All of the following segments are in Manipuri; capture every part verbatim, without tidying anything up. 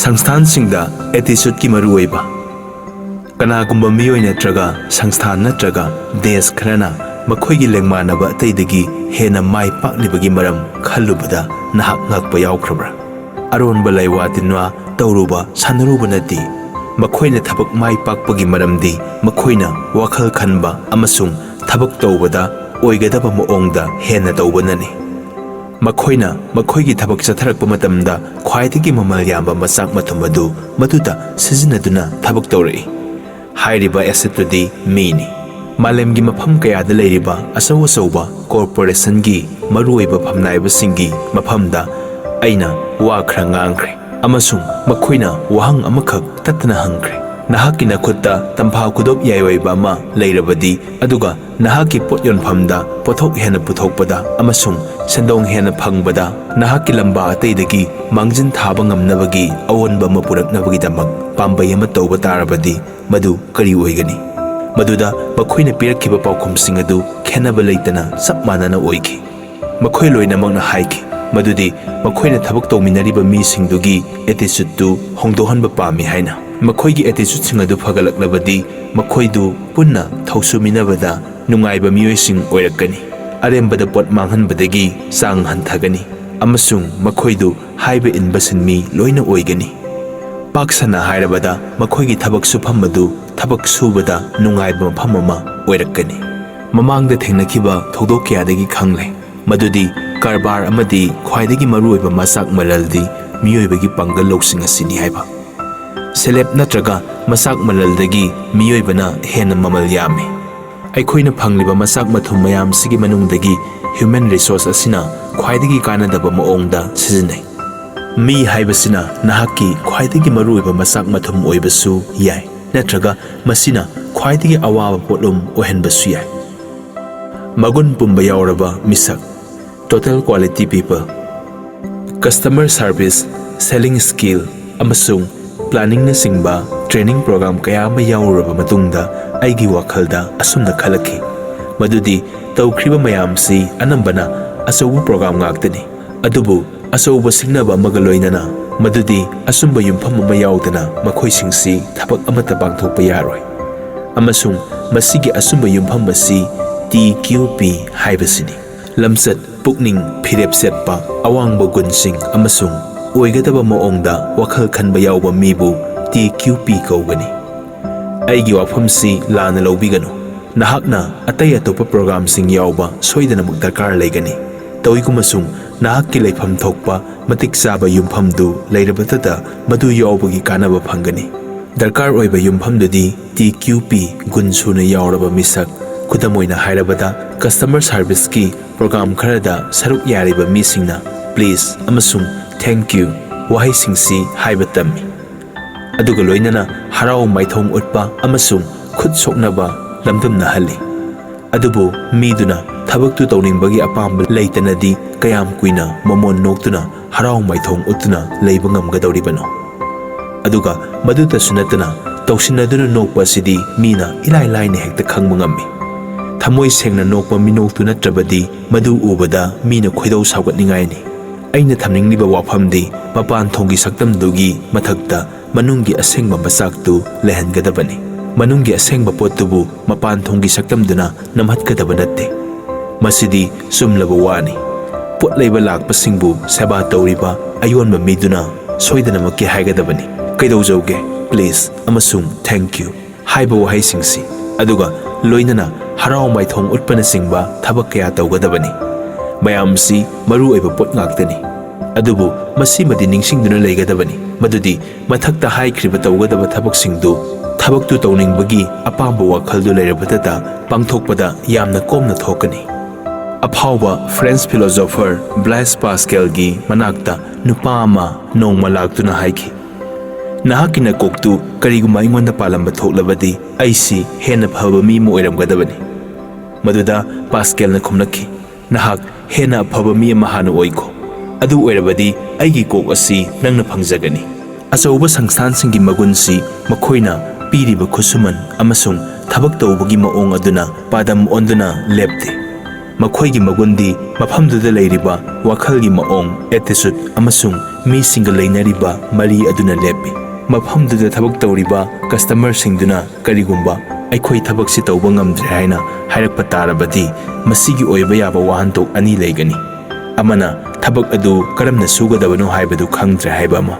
ꯁꯪꯁꯊꯥꯟꯁꯤꯡꯗ ꯑꯦꯇꯤꯆꯨꯠꯀꯤ ꯃꯔꯨꯑꯣꯏꯕ꯫ ꯀꯅꯥꯒꯨꯝꯕ ꯃꯤꯑꯣꯏ ꯅꯠꯇ꯭ꯔꯒ ꯁꯪꯁꯊꯥꯟ ꯅꯠꯇ꯭ꯔꯒ ꯗꯦꯁ ꯈꯔꯅ ꯃꯈꯣꯏꯒꯤ ꯂꯦꯡꯃꯥꯟꯅꯕ ꯑꯇꯩꯗꯒꯤ ꯍꯦꯟꯅ ꯃꯥꯏ ꯄꯥꯛꯂꯤꯕꯒꯤ ꯃꯔꯝ ꯈꯜꯂꯨꯕꯗ ꯅꯍꯥꯛ ꯉꯛꯄ ꯌꯥꯎꯈ꯭ꯔꯕ꯭ꯔꯥ? ꯑꯔꯣꯟꯕ ꯂꯩꯋꯥ ꯇꯤꯟꯋꯥ ꯇꯧꯔꯨꯕ ꯁꯥꯟꯅꯔꯨꯕ ꯅꯠꯇꯦ꯫ ꯃꯈꯣꯏꯅ ꯊꯕꯛ ꯃꯥꯏ ꯄꯥꯛꯄꯒꯤ ꯃꯔꯝꯗꯤ ꯃꯈꯣꯏꯅ ꯋꯥꯈꯜ ꯈꯟꯕ ꯑꯃꯁꯨꯡ ꯊꯕꯛ ꯇꯧꯕꯗ ꯑꯣꯏꯒꯗꯕ ꯃꯑꯣꯡꯗ ꯍꯦꯟꯅ ꯇꯧꯕꯅꯅꯤ꯫ ꯃꯈꯣꯏꯅ ꯃꯈꯣꯏꯒꯤ ꯊꯕꯛ ꯆꯠꯊꯔꯛꯄ ꯃꯇꯝꯗ ꯈ꯭ꯋꯥꯏꯗꯒꯤ ꯃꯃꯜ ꯌꯥꯝꯕ ꯃꯆꯥꯛ ꯃꯊꯨꯝ ꯑꯗꯨ ꯃꯗꯨꯗ ꯁꯤꯖꯤꯟꯅꯗꯨꯅ ꯊꯕꯛ ꯇꯧꯔꯛꯏ꯫ ꯍꯥꯏꯔꯤꯕ ꯑꯦꯁꯦꯠꯇꯨꯗꯤ ꯃꯤꯅꯤ꯫ ꯃꯥꯂꯦꯝꯒꯤ ꯃꯐꯝ ꯀꯌꯥꯗ ꯂꯩꯔꯤꯕ ꯑꯆꯧ ꯑꯆꯧꯕ ꯀꯣꯔꯄꯣꯔꯦꯁꯟꯒꯤ ꯃꯔꯨꯑꯣꯏꯕ ꯐꯝꯅꯥꯏꯕꯁꯤꯡꯒꯤ ꯃꯐꯝꯗ ꯑꯩꯅ ꯋꯥ ꯈꯔ ꯉꯥꯡꯈ꯭ꯔꯦ ꯑꯃꯁꯨꯡ ꯃꯈꯣꯏꯅ ꯋꯥꯍꯪ ꯑꯃꯈꯛ ꯇꯠꯇꯅ ꯍꯪꯈ꯭ꯔꯦ, "ꯅꯍꯥꯛꯀꯤ ꯅꯈꯨꯠꯇ ꯇꯝꯐꯥ ꯈꯨꯗꯣꯞ ꯌꯥꯏꯑꯣꯏꯕ ꯑꯃ ꯂꯩꯔꯕꯗꯤ, ꯑꯗꯨꯒ ꯅꯍꯥꯛꯀꯤ ꯄꯣꯠ ꯌꯣꯟꯐꯝꯗ ꯄꯣꯠꯊꯣꯛ ꯍꯦꯟꯅ ꯄꯨꯊꯣꯛꯄꯗ ꯑꯃꯁꯨꯡ ꯁꯦꯟꯗꯣꯡ ꯍꯦꯟꯅ ꯐꯪꯕꯗ ꯅꯍꯥꯛꯀꯤ ꯂꯝꯕꯥ ꯑꯇꯩꯗꯒꯤ ꯃꯥꯡꯖꯤꯟ ꯊꯥꯕ ꯉꯝꯅꯕꯒꯤ ꯑꯑꯣꯟꯕ ꯑꯃ ꯄꯨꯔꯛꯅꯕꯒꯤꯗꯃꯛ ꯄꯥꯝꯕꯩ ꯑꯃ ꯇꯧꯕ ꯇꯥꯔꯕꯗꯤ, ꯃꯗꯨ ꯀꯔꯤ ꯑꯣꯏꯒꯅꯤ?" ꯃꯗꯨꯗ ꯃꯈꯣꯏꯅ ꯄꯤꯔꯛꯈꯤꯕ ꯄꯥꯎꯈꯨꯝꯁꯤꯡ ꯑꯗꯨ ꯈꯦꯟꯅꯕ ꯂꯩꯇꯅ ꯆꯞ ꯃꯥꯟꯅꯅ ꯑꯣꯏꯈꯤ꯫ ꯃꯈꯣꯏ ꯂꯣꯏꯅꯃꯛꯅ ꯍꯥꯏꯈꯤ ꯃꯗꯨꯗꯤ ꯃꯈꯣꯏꯅ ꯊꯕꯛ ꯇꯧꯃꯤꯟꯅꯔꯤꯕ ꯃꯤꯁꯤꯡꯗꯨꯒꯤ ꯑꯦꯇꯤꯆꯨꯠꯇꯨ ꯍꯣꯡꯗꯣꯛꯍꯟꯕ ꯄꯥꯝꯃꯤ ꯍꯥꯏꯅ꯫ ꯃꯈꯣꯏꯒꯤ ꯑꯦꯇꯤꯆꯨꯠꯁꯤꯡ ꯑꯗꯨ ꯐꯒꯠꯂꯛꯂꯕꯗꯤ ꯃꯈꯣꯏꯗꯨ ꯄꯨꯟꯅ ꯊꯧꯁꯨꯃꯤꯟꯅꯕꯗ ꯅꯨꯡꯉꯥꯏꯕ ꯃꯤꯑꯣꯏꯁꯤꯡ ꯑꯣꯏꯔꯛꯀꯅꯤ꯫ ꯑꯔꯦꯝꯕꯗ ꯄꯣꯠ ꯃꯥꯡꯍꯟꯕꯗꯒꯤ ꯆꯥꯡ ꯍꯟꯊꯒꯅꯤ ꯑꯃꯁꯨꯡ ꯃꯈꯣꯏꯗꯨ ꯍꯥꯏꯕ ꯏꯟꯕ ꯁꯤꯟꯃꯤ ꯂꯣꯏꯅ ꯑꯣꯏꯒꯅꯤ꯫ ꯄꯥꯛ ꯁꯟꯅ ꯍꯥꯏꯔꯕꯗ, ꯃꯈꯣꯏꯒꯤ ꯊꯕꯛ ꯁꯨꯐꯝ ꯑꯗꯨ ꯊꯕꯛ ꯁꯨꯕꯗ ꯅꯨꯡꯉꯥꯏꯕ ꯃꯐꯝ ꯑꯃ ꯑꯣꯏꯔꯛꯀꯅꯤ꯫ ꯃꯃꯥꯡꯗ ꯊꯦꯡꯅꯈꯤꯕ ꯊꯧꯗꯣꯛ ꯀꯌꯥꯗꯒꯤ ꯈꯪꯂꯦ ꯃꯗꯨꯗꯤ ꯀꯔꯕꯥꯔ ꯑꯃꯗꯤ ꯈ꯭ꯋꯥꯏꯗꯒꯤ ꯃꯔꯨꯑꯣꯏꯕ ꯃꯆꯥꯛ ꯃꯔꯜꯗꯤ ꯃꯤꯑꯣꯏꯕꯒꯤ ꯄꯥꯡꯒꯜ ꯂꯧꯁꯤꯡ ꯑꯁꯤꯅꯤ ꯍꯥꯏꯕ꯫ ꯁꯦꯜꯐ ꯅꯠꯇ꯭ꯔꯒ ꯃꯆꯥꯛ ꯃꯔꯜꯗꯒꯤ ꯃꯤꯑꯣꯏꯕꯅ ꯍꯦꯟꯅ ꯃꯃꯜ ꯌꯥꯝꯃꯤ꯫ ꯑꯩꯈꯣꯏꯅ ꯐꯪꯂꯤꯕ ꯃꯆꯥꯛ ꯃꯊꯨꯝ ꯃꯌꯥꯝꯁꯤꯒꯤ ꯃꯅꯨꯡꯗꯒꯤ ꯍ꯭ꯌꯨꯃꯦꯟ ꯔꯤꯁꯣꯔꯁ ꯑꯁꯤꯅ ꯈ꯭ꯋꯥꯏꯗꯒꯤ ꯀꯥꯟꯅꯗꯕ ꯃꯑꯣꯡꯗ ꯁꯤꯖꯤꯟꯅꯩ꯫ ꯃꯤ ꯍꯥꯏꯕꯁꯤꯅ ꯅꯍꯥꯛꯀꯤ ꯈ꯭ꯋꯥꯏꯗꯒꯤ ꯃꯔꯨꯑꯣꯏꯕ ꯃꯆꯥꯛ ꯃꯊꯨꯝ ꯑꯣꯏꯕꯁꯨ ꯌꯥꯏ, ꯅꯠꯇ꯭ꯔꯒ ꯃꯁꯤꯅ ꯈ꯭ꯋꯥꯏꯗꯒꯤ ꯑꯋꯥꯕ ꯄꯣꯠꯂꯨꯝ ꯑꯣꯏꯍꯟꯕꯁꯨ ꯌꯥꯏ꯫ ꯃꯒꯨꯟ ꯄꯨꯝꯕ ꯌꯥꯎꯔꯕ ꯃꯤꯁꯛ, total quality people, customer service, selling skill, ꯑꯃꯁꯨꯡ ꯄ꯭ꯂꯥꯅꯤꯡꯅꯆꯤꯡꯕ ꯇ꯭ꯔꯦꯅꯤꯡ ꯄ꯭ꯔꯣꯒ꯭ꯔꯥꯝ ꯀꯌꯥ ꯑꯃ ꯌꯥꯎꯔꯨꯔꯕ ꯃꯇꯨꯡꯗ ꯑꯩꯒꯤ ꯋꯥꯈꯜꯗ ꯑꯁꯨꯝꯅ ꯈꯜꯂꯛꯈꯤ ꯃꯗꯨꯗꯤ ꯇꯧꯈ꯭ꯔꯤꯕ ꯃꯌꯥꯝꯁꯤ ꯑꯅꯝꯕꯅ ꯑꯆꯧꯕ ꯄ꯭ꯔꯣꯒ꯭ꯔꯥꯝ ꯉꯥꯛꯇꯅꯤ, ꯑꯗꯨꯕꯨ ꯑꯆꯧꯕ ꯁꯤꯡꯅꯕ ꯑꯃꯒ ꯂꯣꯏꯅꯅ, ꯃꯗꯨꯗꯤ ꯑꯆꯨꯝꯕ ꯌꯨꯝꯐꯝ ꯑꯃ ꯌꯥꯎꯗꯅ ꯃꯈꯣꯏꯁꯤꯡꯁꯤ ꯊꯕꯛ ꯑꯃꯠꯇ ꯄꯥꯡꯊꯣꯛꯄ ꯌꯥꯔꯣꯏ꯫ ꯑꯃꯁꯨꯡ ꯃꯁꯤꯒꯤ ꯑꯆꯨꯝꯕ ꯌꯨꯝꯐꯝ ꯑꯁꯤ ꯇꯤ ꯀ꯭ꯌꯨ ꯄꯤ ꯍꯥꯏꯕꯁꯤꯅꯤ꯫ ꯂꯝꯆꯠ, ꯄꯨꯛꯅꯤꯡ, ꯐꯤꯔꯦꯞ ꯆꯠꯄ, ꯑꯋꯥꯡꯕ ꯒꯨꯟꯁꯤꯡ ꯑꯃꯁꯨꯡ ꯑꯣꯏꯒꯗꯕ ꯃꯑꯣꯡꯗ ꯋꯥꯈꯜ ꯈꯟꯕ ꯌꯥꯎꯕ ꯃꯤꯕꯨ ꯇꯤ ꯀ꯭ꯌꯨ ꯄꯤ ꯀꯧꯒꯅꯤ꯫ ꯑꯩꯒꯤ ꯋꯥꯐꯝꯁꯤ ꯂꯥꯟꯅ ꯂꯧꯕꯤꯒꯅꯨ꯫ ꯅꯍꯥꯛꯅ ꯑꯇꯩ ꯑꯇꯣꯞꯄ ꯄ꯭ꯔꯣꯒ꯭ꯔꯥꯝꯁꯤꯡ ꯌꯥꯎꯕ ꯁꯣꯏꯗꯅꯃꯛ ꯗꯔꯀꯥꯔ ꯂꯩꯒꯅꯤ꯫ ꯇꯧꯏꯒꯨꯝꯕꯁꯨꯡ ꯅꯍꯥꯛꯀꯤ ꯂꯩꯐꯝ ꯊꯣꯛꯄ ꯃꯇꯤꯛ ꯆꯥꯕ ꯌꯨꯝꯐꯝꯗꯨ ꯂꯩꯔꯕꯇꯗ ꯃꯗꯨ ꯌꯥꯎꯕꯒꯤ ꯀꯥꯟꯅꯕ ꯐꯪꯒꯅꯤ꯫ ꯗꯔꯀꯥꯔ ꯑꯣꯏꯕ ꯌꯨꯝꯐꯝꯗꯨꯗꯤ ꯇꯤ ꯀ꯭ꯌꯨ ꯄꯤ ꯒꯨꯟ ꯁꯨꯅ ꯌꯥꯎꯔꯕ ꯃꯤꯁꯛ, ꯈꯨꯗꯝ ꯑꯣꯏꯅ ꯍꯥꯏꯔꯕꯗ, ꯀꯁꯇꯃꯔ ꯁꯥꯔꯚꯤꯁꯀꯤ ꯄ꯭ꯔꯣꯒ꯭ꯔꯥꯝ ꯈꯔꯗ ꯁꯔꯨꯛ ꯌꯥꯔꯤꯕ ꯃꯤꯁꯤꯡꯅ "please" ꯑꯃꯁꯨꯡ "thank you" ꯋꯥꯍꯩꯁꯤꯡꯁꯤ ꯍꯥꯏꯕ ꯇꯝꯃꯤ꯫ ꯑꯗꯨꯒ ꯂꯣꯏꯅꯅ ꯍꯔꯥꯎ ꯃꯥꯏꯊꯣꯡ ꯎꯠꯄ ꯑꯃꯁꯨꯡ ꯈꯨꯠ ꯁꯣꯛꯅꯕ ꯂꯝꯗꯝꯅꯍꯜꯂꯤ꯫ ꯑꯗꯨꯕꯨ ꯃꯤꯗꯨꯅ ꯊꯕꯛꯇꯨ ꯇꯧꯅꯤꯡꯕꯒꯤ ꯑꯄꯥꯝꯕ ꯂꯩꯇꯅꯗꯤ ꯀꯌꯥꯝ ꯀꯨꯏꯅ ꯃꯃꯣꯟ ꯅꯣꯛꯇꯨꯅ ꯍꯔꯥꯎ ꯃꯥꯏꯊꯣꯡ ꯎꯠꯇꯨꯅ ꯂꯩꯕ ꯉꯝꯒꯗꯧꯔꯤꯕꯅꯣ? ꯑꯗꯨꯒ ꯃꯗꯨꯇꯁꯨ ꯅꯠꯇꯅ, ꯇꯧꯁꯤꯟꯅꯗꯨꯅ ꯅꯣꯛꯄ ꯑꯁꯤꯗꯤ ꯃꯤꯅ ꯏꯂꯥꯏ ꯂꯥꯏꯅ ꯍꯦꯛꯇ ꯈꯪꯕ ꯉꯝꯃꯤ꯫ ꯊꯃꯣꯏ ꯁꯦꯡꯅ ꯅꯣꯛꯄ ꯃꯤꯅꯣꯛꯇꯨ ꯅꯠꯇ꯭ꯔꯕꯗꯤ ꯃꯗꯨ ꯎꯕꯗ ꯃꯤꯅ ꯈꯣꯏꯗꯧ ꯁꯥꯎꯒꯠꯅꯤꯡꯉꯥꯏꯅꯤ꯫ ꯑꯩꯅ ꯊꯝꯅꯤꯡꯂꯤꯕ ꯋꯥꯐꯝꯗꯤ ꯃꯄꯥꯟ ꯊꯣꯡꯒꯤ ꯁꯛꯇꯝꯗꯨꯒꯤ ꯃꯊꯛꯇ ꯃꯅꯨꯡꯒꯤ ꯑꯁꯦꯡꯕ ꯃꯆꯥꯛꯇꯨ ꯂꯩꯍꯟꯒꯗꯕꯅꯤ꯫ ꯃꯅꯨꯡꯒꯤ ꯑꯁꯦꯡꯕ ꯄꯣꯠꯇꯨꯕꯨ ꯃꯄꯥꯟ ꯊꯣꯡꯒꯤ ꯁꯛꯇꯝꯗꯨꯅ ꯅꯝꯍꯠꯀꯗꯕ ꯅꯠꯇꯦ꯫ ꯃꯁꯤꯗꯤ ꯆꯨꯝꯂꯕ ꯋꯥꯅꯤ꯫ ꯄꯣꯠ ꯂꯩꯕ ꯂꯥꯛꯄꯁꯤꯡꯕꯨ ꯁꯦꯕꯥ ꯇꯧꯔꯤꯕ ꯑꯌꯣꯟꯕ ꯃꯤꯗꯨꯅ ꯁꯣꯏꯗꯅꯃꯛꯀꯤ ꯍꯥꯏꯒꯗꯕꯅꯤ, "ꯀꯩꯗꯧꯖꯧꯒꯦ, please ꯑꯃꯁꯨꯡ "thank you" ꯍꯥꯏꯕ ꯋꯥꯍꯩꯁꯤꯡꯁꯤ꯫ ꯑꯗꯨꯒ ꯂꯣꯏꯅꯅ ꯍꯔꯥꯎ ꯃꯥꯏꯊꯣꯡ ꯎꯠꯄꯅꯆꯤꯡꯕ ꯊꯕꯛ ꯀꯌꯥ ꯇꯧꯒꯗꯕꯅꯤ꯫ ꯃꯌꯥꯝꯁꯤ ꯃꯔꯨ ꯑꯣꯏꯕ ꯄꯣꯠ ꯉꯥꯛꯇꯅꯤ꯫ ꯑꯗꯨꯕꯨ ꯃꯁꯤꯃꯗꯤ ꯅꯤꯡꯁꯤꯡꯗꯨꯅ ꯂꯩꯒꯗꯕꯅꯤ, ꯃꯗꯨꯗꯤ ꯃꯊꯛꯇ ꯍꯥꯏꯈ꯭ꯔꯤꯕ ꯇꯧꯒꯗꯕ ꯊꯕꯛꯁꯤꯡꯗꯨ ꯊꯕꯛꯇꯨ ꯇꯧꯅꯤꯡꯕꯒꯤ ꯑꯄꯥꯝꯕ ꯋꯥꯈꯜꯗꯨ ꯂꯩꯔꯕꯇꯗ ꯄꯥꯡꯊꯣꯛꯄꯗ ꯌꯥꯝꯅ ꯀꯣꯝꯅ ꯊꯣꯛꯀꯅꯤ꯫ ꯑꯐꯥꯎꯕ ꯐ꯭ꯔꯦꯟꯁ ꯐꯤꯂꯣꯁꯣꯐꯔ ꯕ꯭ꯂꯥꯏꯁ ꯄꯥꯁꯀꯦꯜꯒꯤ ꯃꯅꯥꯛꯇ ꯅꯨꯄꯥ ꯑꯃ ꯅꯣꯡꯃ ꯂꯥꯛꯇꯨꯅ ꯍꯥꯏꯈꯤ, "ꯅꯍꯥꯛꯀꯤ ꯅꯀꯣꯛꯇꯨ ꯀꯔꯤꯒꯨꯝꯕ ꯑꯩꯉꯣꯟꯗ ꯄꯥꯜꯂꯝꯕ ꯊꯣꯛꯂꯕꯗꯤ ꯑꯩꯁꯤ ꯍꯦꯟꯅ ꯐꯕ ꯃꯤ ꯑꯃ ꯑꯣꯏꯔꯝꯒꯗꯕꯅꯤ"꯫ ꯃꯗꯨꯗ ꯄꯥꯁꯀꯦꯜꯅ ꯈꯨꯝꯂꯛꯈꯤ, "ꯅꯍꯥꯛ ꯍꯦꯟꯅ ꯑꯐꯕ ꯃꯤ ꯑꯃ ꯍꯥꯟꯅ ꯑꯣꯏꯈꯣ꯫ ꯑꯗꯨ ꯑꯣꯏꯔꯕꯗꯤ ꯑꯩꯒꯤ ꯀꯣꯛ ꯑꯁꯤ ꯅꯪꯅ ꯐꯪꯖꯒꯅꯤ"꯫ ꯑꯆꯧꯕ ꯁꯪꯁꯊꯥꯟꯁꯤꯡꯒꯤ ꯃꯒꯨꯟꯁꯤ ꯃꯈꯣꯏꯅ ꯄꯤꯔꯤꯕ ꯈꯨꯠꯁꯨꯃꯟ ꯑꯃꯁꯨꯡ ꯊꯕꯛ ꯇꯧꯕꯒꯤ ꯃꯑꯣꯡ ꯑꯗꯨꯅ ꯄꯥꯗꯝ ꯑꯣꯟꯗꯨꯅ ꯂꯦꯞꯇꯦ꯫ ꯃꯈꯣꯏꯒꯤ ꯃꯒꯨꯟꯗꯤ ꯃꯐꯝꯗꯨꯗ ꯂꯩꯔꯤꯕ ꯋꯥꯈꯜꯒꯤ ꯃꯑꯣꯡ, attitude, ꯑꯃꯁꯨꯡ ꯃꯤꯁꯤꯡꯒ ꯂꯩꯅꯔꯤꯕ ꯃꯔꯤ ꯑꯗꯨꯅ ꯂꯦꯞꯄꯤ꯫ ꯃꯐꯝꯗꯨꯗ ꯊꯕꯛ ꯇꯧꯔꯤꯕ customerꯁꯤꯡꯗꯨꯅ ꯀꯔꯤꯒꯨꯝꯕ ꯑꯩꯈꯣꯏ ꯊꯕꯛꯁꯤ ꯇꯧꯕ ꯉꯝꯗ꯭ꯔꯦ ꯍꯥꯏꯅ ꯍꯥꯏꯔꯛꯄ ꯇꯥꯔꯕꯗꯤ, ꯃꯁꯤꯒꯤ ꯑꯣꯏꯕ ꯌꯥꯕ ꯋꯥꯍꯟꯊꯣꯛ ꯑꯅꯤ ꯂꯩꯒꯅꯤ꯫ ꯑꯃꯅ, ꯊꯕꯛ ꯑꯗꯨ ꯀꯔꯝꯅ ꯁꯨꯒꯗꯕꯅꯣ ꯍꯥꯏꯕꯗꯨ ꯈꯪꯗ꯭ꯔꯦ ꯍꯥꯏꯕ ꯑꯃ,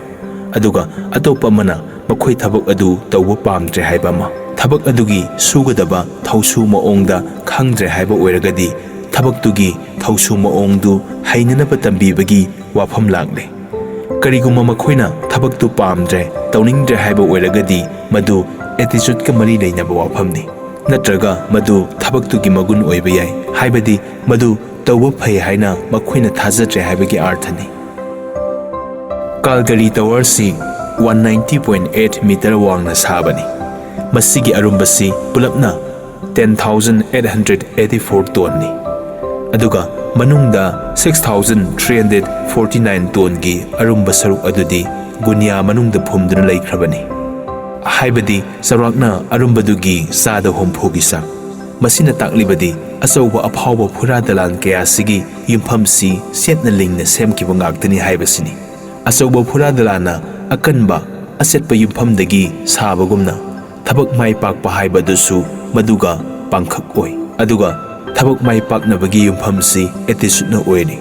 ꯑꯗꯨꯒ ꯑꯇꯣꯞꯄ ꯑꯃꯅ ꯃꯈꯣꯏ ꯊꯕꯛ ꯑꯗꯨ ꯇꯧꯕ ꯄꯥꯝꯗ꯭ꯔꯦ ꯍꯥꯏꯕ ꯑꯃ꯫ ꯊꯕꯛ ꯑꯗꯨꯒꯤ ꯁꯨꯒꯗꯕ ꯊꯧꯁꯨ ꯃꯑꯣꯡꯗ ꯈꯪꯗ꯭ꯔꯦ ꯍꯥꯏꯕ ꯑꯣꯏꯔꯒꯗꯤ, ꯊꯕꯛꯇꯨꯒꯤ ꯊꯧꯁꯨ ꯃꯑꯣꯡꯗꯨ ꯍꯩꯅꯅꯕ ꯇꯝꯕꯤꯕꯒꯤ ꯋꯥꯐꯝ ꯂꯥꯛꯂꯦ꯫ ꯀꯔꯤꯒꯨꯝꯕ ꯃꯈꯣꯏꯅ ꯊꯕꯛꯇꯨ ꯄꯥꯝꯗ꯭ꯔꯦ, ꯇꯧꯅꯤꯡꯗ꯭ꯔꯦ ꯍꯥꯏꯕ ꯑꯣꯏꯔꯒꯗꯤ, ꯃꯗꯨ attitudeꯀ ꯃꯔꯤ ꯂꯩꯅꯕ ꯋꯥꯐꯝꯅꯤ, ꯅꯠꯇ꯭ꯔꯒ ꯃꯗꯨ ꯊꯕꯛꯇꯨꯒꯤ ꯃꯒꯨꯟ ꯑꯣꯏꯕ ꯌꯥꯏ, ꯍꯥꯏꯕꯗꯤ ꯃꯗꯨ ꯇꯧꯕ ꯐꯩ ꯍꯥꯏꯅ ꯃꯈꯣꯏꯅ ꯊꯥꯖꯗ꯭ꯔꯦ ꯍꯥꯏꯕꯒꯤ ꯑꯥꯔꯊꯅꯤ꯫ ꯀꯥꯜꯒꯔꯤ ꯇꯋꯔꯁꯤ one ninety point eight meter ꯋꯥꯡꯅ ꯁꯥꯕꯅꯤ꯫ ꯃꯁꯤꯒꯤ ꯑꯔꯨꯝꯕꯁꯤ ꯄꯨꯂꯞꯅ ten thousand eight hundred eighty four tonneꯅꯤ꯫ ꯑꯗꯨꯒ ꯃꯅꯨꯡꯗ six thousand three hundred forty nine tonneꯒꯤ ꯑꯔꯨꯝꯕ ꯁꯔꯨꯛ ꯑꯗꯨꯗꯤ ꯒꯨꯅꯤꯌꯥ ꯃꯅꯨꯡꯗ ꯐꯨꯝꯗꯨꯅ ꯂꯩꯈ꯭ꯔꯕꯅꯤ꯫ ꯍꯥꯏꯕꯗꯤ ꯆꯥꯎꯔꯥꯛꯅ ꯑꯔꯨꯝꯕꯗꯨꯒꯤ ꯆꯥꯗ ꯍꯨꯝꯐꯨꯒꯤ ꯆꯥꯡ꯫ ꯃꯁꯤꯅ ꯇꯥꯛꯂꯤꯕꯗꯤ ꯑꯆꯧꯕ ꯑꯐꯥꯎꯕ ꯐꯨꯔꯥ ꯗꯂꯥꯟ ꯀꯌꯥꯁꯤꯒꯤ ꯌꯨꯝꯐꯝꯁꯤ ꯆꯦꯠꯅ ꯂꯤꯡꯅ ꯁꯦꯝꯈꯤꯕ ꯉꯥꯛꯇꯅꯤ ꯍꯥꯏꯕꯁꯤꯅꯤ꯫ ꯑꯆꯧꯕ ꯐꯨꯔꯥ ꯗꯂꯥꯟꯅ ꯑꯀꯟꯕ ꯑꯆꯦꯠꯄ ꯌꯨꯝꯐꯝꯗꯒꯤ ꯁꯥꯕꯒꯨꯝꯅ, ꯊꯕꯛ ꯃꯥꯏ ꯄꯥꯛꯄ ꯍꯥꯏꯕꯗꯨꯁꯨ ꯃꯗꯨꯒ ꯄꯥꯡꯈꯛ ꯑꯣꯏ꯫ ꯑꯗꯨꯒ ꯊꯕꯛ ꯃꯥꯏ ꯄꯥꯛꯅꯕꯒꯤ ꯌꯨꯝꯐꯝꯁꯤ attitudeꯅ ꯑꯣꯏꯔꯤ꯫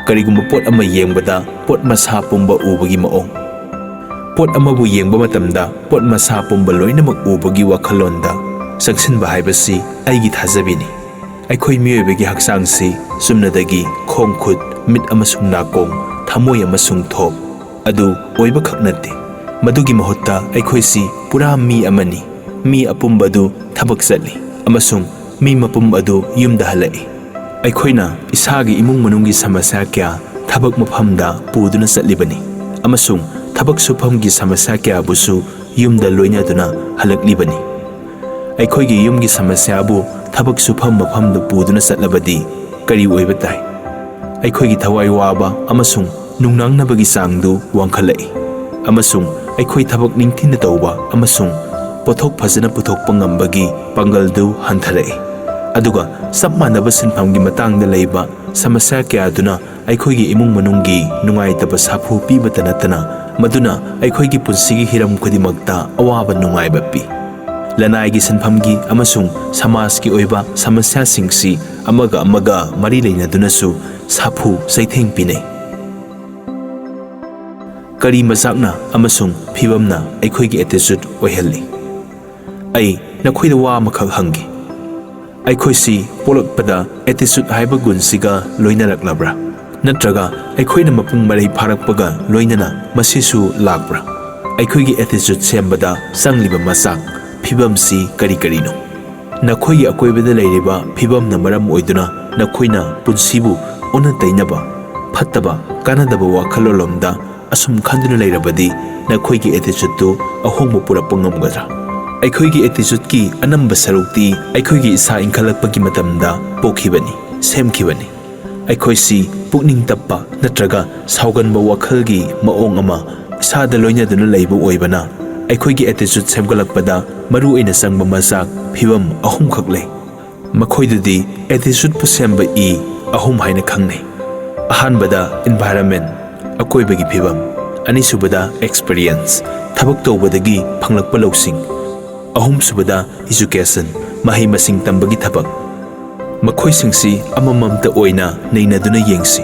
ꯀꯔꯤꯒꯨꯝꯕ ꯄꯣꯠ ꯑꯃ ꯌꯦꯡꯕꯗ ꯄꯣꯠ ꯃꯁꯥ ꯄꯨꯝꯕ ꯎꯕꯒꯤ ꯃꯑꯣꯡ꯫ ꯄꯣꯠ ꯑꯃꯕꯨ ꯌꯦꯡꯕ ꯃꯇꯝꯗ ꯄꯣꯠ ꯃꯁꯥ ꯄꯨꯝꯕ ꯂꯣꯏꯅꯃꯛ ꯎꯕꯒꯤ ꯋꯥꯈꯜꯂꯣꯟꯗ ꯆꯪꯁꯤꯟꯕ ꯍꯥꯏꯕꯁꯤ ꯑꯩꯒꯤ ꯊꯥꯖꯕꯤꯅꯤ꯫ ꯑꯩꯈꯣꯏ ꯃꯤꯑꯣꯏꯕꯒꯤ ꯍꯛꯆꯥꯡꯁꯤ ꯆꯨꯝꯅꯗꯒꯤ ꯈꯣꯡ ꯈꯨꯠ, ꯃꯤꯠ ꯑꯃꯁꯨꯡ ꯅꯥꯀꯣꯡ, ꯊꯃꯣꯏ ꯑꯃꯁꯨꯡ ꯊꯣꯛ ꯑꯗꯨ ꯑꯣꯏꯕꯈꯛ ꯅꯠꯇꯦ꯫ ꯃꯗꯨꯒꯤ ꯃꯍꯨꯠꯇ ꯑꯩꯈꯣꯏꯁꯤ ꯄꯨꯔꯥ ꯃꯤ ꯑꯃꯅꯤ꯫ ꯃꯤ ꯑꯄꯨꯝꯕꯗꯨ ꯊꯕꯛ ꯆꯠꯂꯤ ꯑꯃꯁꯨꯡ ꯃꯤ ꯃꯄꯨꯝ ꯑꯗꯨ ꯌꯨꯝꯗ ꯍꯜꯂꯛꯏ꯫ ꯑꯩꯈꯣꯏꯅ ꯏꯁꯥꯒꯤ ꯏꯃꯨꯡ ꯃꯅꯨꯡꯒꯤ ꯁꯃꯁ꯭ꯌꯥ ꯀꯌꯥ ꯊꯕꯛ ꯃꯐꯝꯗ ꯄꯨꯗꯨꯅ ꯆꯠꯂꯤꯕꯅꯤ ꯑꯃꯁꯨꯡ ꯊꯕꯛ ꯁꯨꯐꯝꯒꯤ ꯁꯃꯁ꯭ꯌꯥ ꯀꯌꯥꯕꯨꯁꯨ ꯌꯨꯝꯗ ꯂꯣꯏꯅꯗꯨꯅ ꯍꯜꯂꯛꯂꯤꯕꯅꯤ꯫ ꯑꯩꯈꯣꯏꯒꯤ ꯌꯨꯝꯒꯤ ꯁꯃꯁ꯭ꯌꯥꯕꯨ ꯊꯕꯛ ꯁꯨꯐꯝ ꯃꯐꯝꯗ ꯄꯨꯗꯨꯅ ꯆꯠꯂꯕꯗꯤ ꯀꯔꯤ ꯑꯣꯏꯕ ꯇꯥꯏ? ꯑꯩꯈꯣꯏꯒꯤ ꯊꯋꯥꯏ ꯋꯥꯕ ꯑꯃꯁꯨꯡ ꯅꯨꯡꯅꯥꯡꯅꯕꯒꯤ ꯆꯥꯡꯗꯨ ꯋꯥꯡꯈꯠꯂꯛꯏ, ꯑꯃꯁꯨꯡ ꯑꯩꯈꯣꯏ ꯊꯕꯛ ꯅꯤꯡꯊꯤꯅ ꯇꯧꯕ ꯑꯃꯁꯨꯡ ꯄꯣꯠꯊꯣꯛ ꯐꯖꯅ ꯄꯨꯊꯣꯛꯄ ꯉꯝꯕꯒꯤ ꯄꯥꯡꯒꯜꯗꯨ ꯍꯟꯊꯔꯛꯏ꯫ ꯑꯗꯨꯒ ꯆꯞ ꯃꯥꯟꯅꯕ ꯁꯤꯟꯐꯝꯒꯤ ꯃꯇꯥꯡꯗ ꯂꯩꯕ ꯁꯃꯁ꯭ꯌꯥ ꯀꯌꯥꯗꯨꯅ ꯑꯩꯈꯣꯏꯒꯤ ꯏꯃꯨꯡ ꯃꯅꯨꯡꯒꯤ ꯅꯨꯡꯉꯥꯏꯇꯕ ꯁꯥꯐꯨ ꯄꯤꯕꯇ ꯅꯠꯇꯅ, ꯃꯗꯨꯅ ꯑꯩꯈꯣꯏꯒꯤ ꯄꯨꯟꯁꯤꯒꯤ ꯍꯤꯔꯝ ꯈꯨꯗꯤꯡꯃꯛꯇ ꯑꯋꯥꯕ ꯅꯨꯡꯉꯥꯏꯕ ꯄꯤ꯫ ꯂꯅꯥꯏꯒꯤ ꯁꯤꯟꯐꯝꯒꯤ ꯑꯃꯁꯨꯡ ꯁꯃꯥꯖꯀꯤ ꯑꯣꯏꯕ ꯁꯃꯁ꯭ꯌꯥꯁꯤꯡꯁꯤ ꯑꯃꯒ ꯑꯃꯒ ꯃꯔꯤ ꯂꯩꯅꯗꯨꯅꯁꯨ ꯁꯥꯐꯨ ꯆꯩꯊꯦꯡ ꯄꯤꯅꯩ꯫ ꯀꯔꯤ ꯃꯆꯥꯛꯅ ꯑꯃꯁꯨꯡ ꯐꯤꯕꯝꯅ ꯑꯩꯈꯣꯏꯒꯤ attitude ꯑꯣꯏꯍꯜꯂꯤ? ꯑꯩ ꯅꯈꯣꯏꯗ ꯋꯥ ꯑꯃꯈꯛ ꯍꯪꯒꯦ꯫ ꯑꯩꯈꯣꯏꯁꯤ ꯄꯣꯛꯂꯛꯄꯗ attitude ꯍꯥꯏꯕ ꯒꯨꯟꯁꯤꯒ ꯂꯣꯏꯅꯔꯛꯂꯕ꯭ꯔꯥ? ꯅꯠꯇ꯭ꯔꯒ ꯑꯩꯈꯣꯏꯅ ꯃꯄꯨꯡ ꯃꯔꯩ ꯐꯥꯔꯛꯄꯒ ꯂꯣꯏꯅꯅ ꯃꯁꯤꯁꯨ ꯂꯥꯛꯄ꯭ꯔꯥ? ꯑꯩꯈꯣꯏꯒꯤ attitude ꯁꯦꯝꯕꯗ ꯆꯪꯂꯤꯕ ꯃꯆꯥꯛ, ꯐꯤꯕꯝꯁꯤ ꯀꯔꯤ ꯀꯔꯤꯅꯣ? ꯅꯈꯣꯏꯒꯤ ꯑꯀꯣꯏꯕꯗ ꯂꯩꯔꯤꯕ ꯐꯤꯕꯝꯅ ꯃꯔꯝ ꯑꯣꯏꯗꯨꯅ ꯅꯈꯣꯏꯅ ꯄꯨꯟꯁꯤꯕꯨ ꯑꯣꯟꯅ ꯇꯩꯅꯕ, ꯐꯠꯇꯕ, ꯀꯥꯟꯅꯗꯕ ꯋꯥꯈꯜꯂꯣꯟꯂꯣꯝꯗ ꯑꯁꯨꯝ ꯈꯟꯗꯨꯅ ꯂꯩꯔꯕꯗꯤ ꯅꯈꯣꯏꯒꯤ attitude ꯇꯨ ꯑꯍꯣꯡꯕ ꯄꯨꯔꯛꯄ ꯉꯝꯒꯗ꯭ꯔꯥ? ꯑꯩꯈꯣꯏꯒꯤ attitude ꯀꯤ ꯑꯅꯝꯕ ꯁꯔꯨꯛꯇꯤ ꯑꯩꯈꯣꯏꯒꯤ ꯏꯁꯥ ꯏꯟꯈꯠꯂꯛꯄꯒꯤ ꯃꯇꯝꯗ ꯄꯣꯛꯈꯤꯕꯅꯤ, ꯁꯦꯝꯈꯤꯕꯅꯤ꯫ ꯑꯩꯈꯣꯏꯁꯤ ꯄꯨꯛꯅꯤꯡ ꯇꯞꯄ ꯅꯠꯇ꯭ꯔꯒ ꯁꯥꯎꯒꯟꯕ ꯋꯥꯈꯜꯒꯤ ꯃꯑꯣꯡ ꯑꯃ ꯏꯁꯥꯗ ꯂꯣꯏꯅꯗꯨꯅ ꯂꯩꯕ ꯑꯣꯏꯕꯅ, ꯑꯩꯈꯣꯏꯒꯤ attitude ꯁꯦꯝꯒꯠꯂꯛꯄꯗ ꯃꯔꯨ ꯑꯣꯏꯅ ꯆꯪꯕ ꯃꯆꯥꯛ, ꯐꯤꯕꯝ ꯑꯍꯨꯝꯈꯛ ꯂꯩ꯫ ꯃꯈꯣꯏꯗꯨꯗꯤ attitude ꯄꯨ ꯁꯦꯝꯕ ꯏ ꯑꯍꯨꯝ ꯍꯥꯏꯅ ꯈꯪꯅꯩ꯫ ꯑꯍꯥꯟꯕꯗ environment, ꯑꯀꯣꯏꯕꯒꯤ ꯐꯤꯕꯝ, ꯑꯅꯤꯁꯨꯕꯗ experience, ꯊꯕꯛ ꯇꯧꯕꯗꯒꯤ ꯐꯪꯂꯛꯄ ꯂꯧꯁꯤꯡ, ꯑꯍꯨꯝꯁꯨꯕꯗ education, ꯃꯍꯩ ꯃꯁꯤꯡ ꯇꯝꯕꯒꯤ ꯊꯕꯛ꯫ ꯃꯈꯣꯏꯁꯤꯡꯁꯤ ꯑꯃꯃꯝꯇ ꯑꯣꯏꯅ ꯅꯩꯅꯗꯨꯅ ꯌꯦꯡꯁꯤ꯫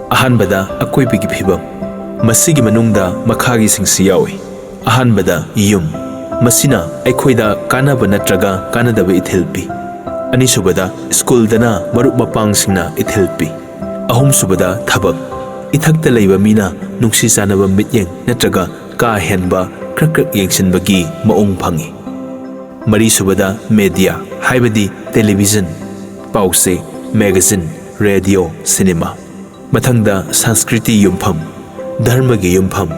ꯑꯍꯥꯟꯕꯗ ꯑꯀꯣꯏꯕꯒꯤ ꯐꯤꯕꯝ꯫ ꯃꯁꯤꯒꯤ ꯃꯅꯨꯡꯗ ꯃꯈꯥꯒꯤꯁꯤꯡꯁꯤ ꯌꯥꯎꯏ꯫ ꯑꯍꯥꯟꯕꯗ ꯌꯨꯝ꯫ ꯃꯁꯤꯅ ꯑꯩꯈꯣꯏꯗ ꯀꯥꯟꯅꯕ ꯅꯠꯇ꯭ꯔꯒ ꯀꯥꯟꯅꯗꯕ ꯏꯊꯤꯜ ꯄꯤ꯫ ꯑꯅꯤꯁꯨꯕꯗ ꯁ꯭ꯀꯨꯜꯗꯅ ꯃꯔꯨꯞ ꯃꯄꯥꯡꯁꯤꯡꯅ ꯏꯊꯤꯜ ꯄꯤ꯫ ꯑꯍꯨꯝꯁꯨꯕꯗ ꯊꯕꯛ꯫ ꯏꯊꯛꯇ ꯂꯩꯕ ꯃꯤꯅ ꯅꯨꯡꯁꯤ ꯆꯥꯟꯅꯕ ꯃꯤꯠꯌꯦꯡ ꯅꯠꯇ꯭ꯔꯒ ꯀꯥ ꯍꯦꯟꯕ ꯀ꯭ꯔꯛ ꯀ꯭ꯔꯛ ꯌꯦꯡꯁꯤꯟꯕꯒꯤ ꯃꯑꯣꯡ ꯐꯪꯏ꯫ ꯃꯔꯤꯁꯨꯕꯗ media, ꯍꯥꯏꯕꯗꯤ television, ꯄꯥꯎꯆꯦ, magazine, radio, cinema꯫ ꯃꯊꯪꯗ ꯁꯪꯁꯀ꯭ꯔꯤꯇꯤ ꯌꯨꯝꯐꯝ, ꯙꯔꯃꯒꯤ ꯌꯨꯝꯐꯝ,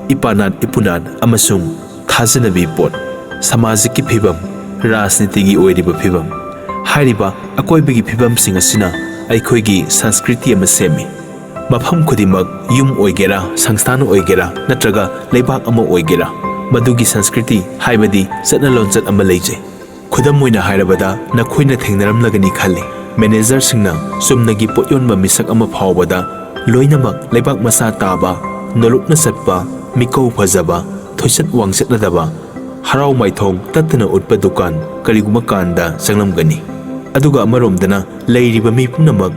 ꯏꯄꯥꯅꯥꯠ ꯏꯄꯨꯅꯥꯠ ꯑꯃꯁꯨꯡ ꯊꯥꯖꯅꯕꯤ ꯄꯣꯠ, ꯁꯃꯥꯖꯤꯛꯀꯤ ꯐꯤꯕꯝ, ꯔꯥꯖꯅꯤꯇꯤꯒꯤ ꯑꯣꯏꯔꯤꯕ ꯐꯤꯕꯝ꯫ ꯍꯥꯏꯔꯤꯕ ꯑꯀꯣꯏꯕꯒꯤ ꯐꯤꯕꯝꯁꯤꯡ ꯑꯁꯤꯅ ꯑꯩꯈꯣꯏꯒꯤ ꯁꯪꯁꯀ꯭ꯔꯤꯇꯤ ꯑꯃ ꯁꯦꯝꯃꯤ꯫ ꯃꯐꯝ ꯈꯨꯗꯤꯡꯃꯛ, ꯌꯨꯝ ꯑꯣꯏꯒꯦꯔꯥ, ꯁꯪꯁꯊꯥꯟ ꯑꯣꯏꯒꯦꯔꯥ, ꯅꯠꯇ꯭ꯔꯒ ꯂꯩꯕꯥꯛ ꯑꯃ ꯑꯣꯏꯒꯦꯔꯥ, ꯃꯗꯨꯒꯤ ꯁꯪꯁꯀ꯭ꯔꯤꯇꯤ ꯍꯥꯏꯕꯗꯤ ꯆꯠꯅ ꯂꯣꯟꯆꯠ ꯑꯃ ꯂꯩꯖꯩ꯫ ꯈꯨꯗꯝ ꯑꯣꯏꯅ ꯍꯥꯏꯔꯕꯗ, ꯅꯈꯣꯏꯅ ꯊꯦꯡꯅꯔꯝꯂꯒꯅꯤ ꯈꯜꯂꯤ, ꯃꯦꯅꯦꯖꯔꯁꯤꯡꯅ ꯆꯨꯝꯅꯒꯤ ꯄꯣꯠ ꯌꯣꯟꯕ ꯃꯤꯁꯛ ꯑꯃ ꯐꯥꯎꯕꯗ ꯂꯣꯏꯅꯃꯛ ꯂꯩꯕꯥꯛ ꯃꯆꯥ ꯇꯥꯕ, ꯅꯣꯂꯨꯛꯅ ꯆꯠꯄ, ꯃꯤꯀꯧ ꯐꯖꯕ, ꯊꯣꯏꯆꯠ ꯋꯥꯡꯆꯠꯅꯗꯕ, ꯍꯔꯥꯎ ꯃꯥꯏꯊꯣꯡ ꯇꯠꯇꯅ ꯎꯠꯄ ꯗꯨꯀꯥꯟ ꯀꯔꯤꯒꯨꯝꯕ ꯀꯥꯟꯗ ꯆꯪꯂꯝꯒꯅꯤ꯫ ꯑꯗꯨꯒ ꯑꯃꯔꯣꯝꯗꯅ ꯂꯩꯔꯤꯕ ꯃꯤ ꯄꯨꯝꯅꯃꯛ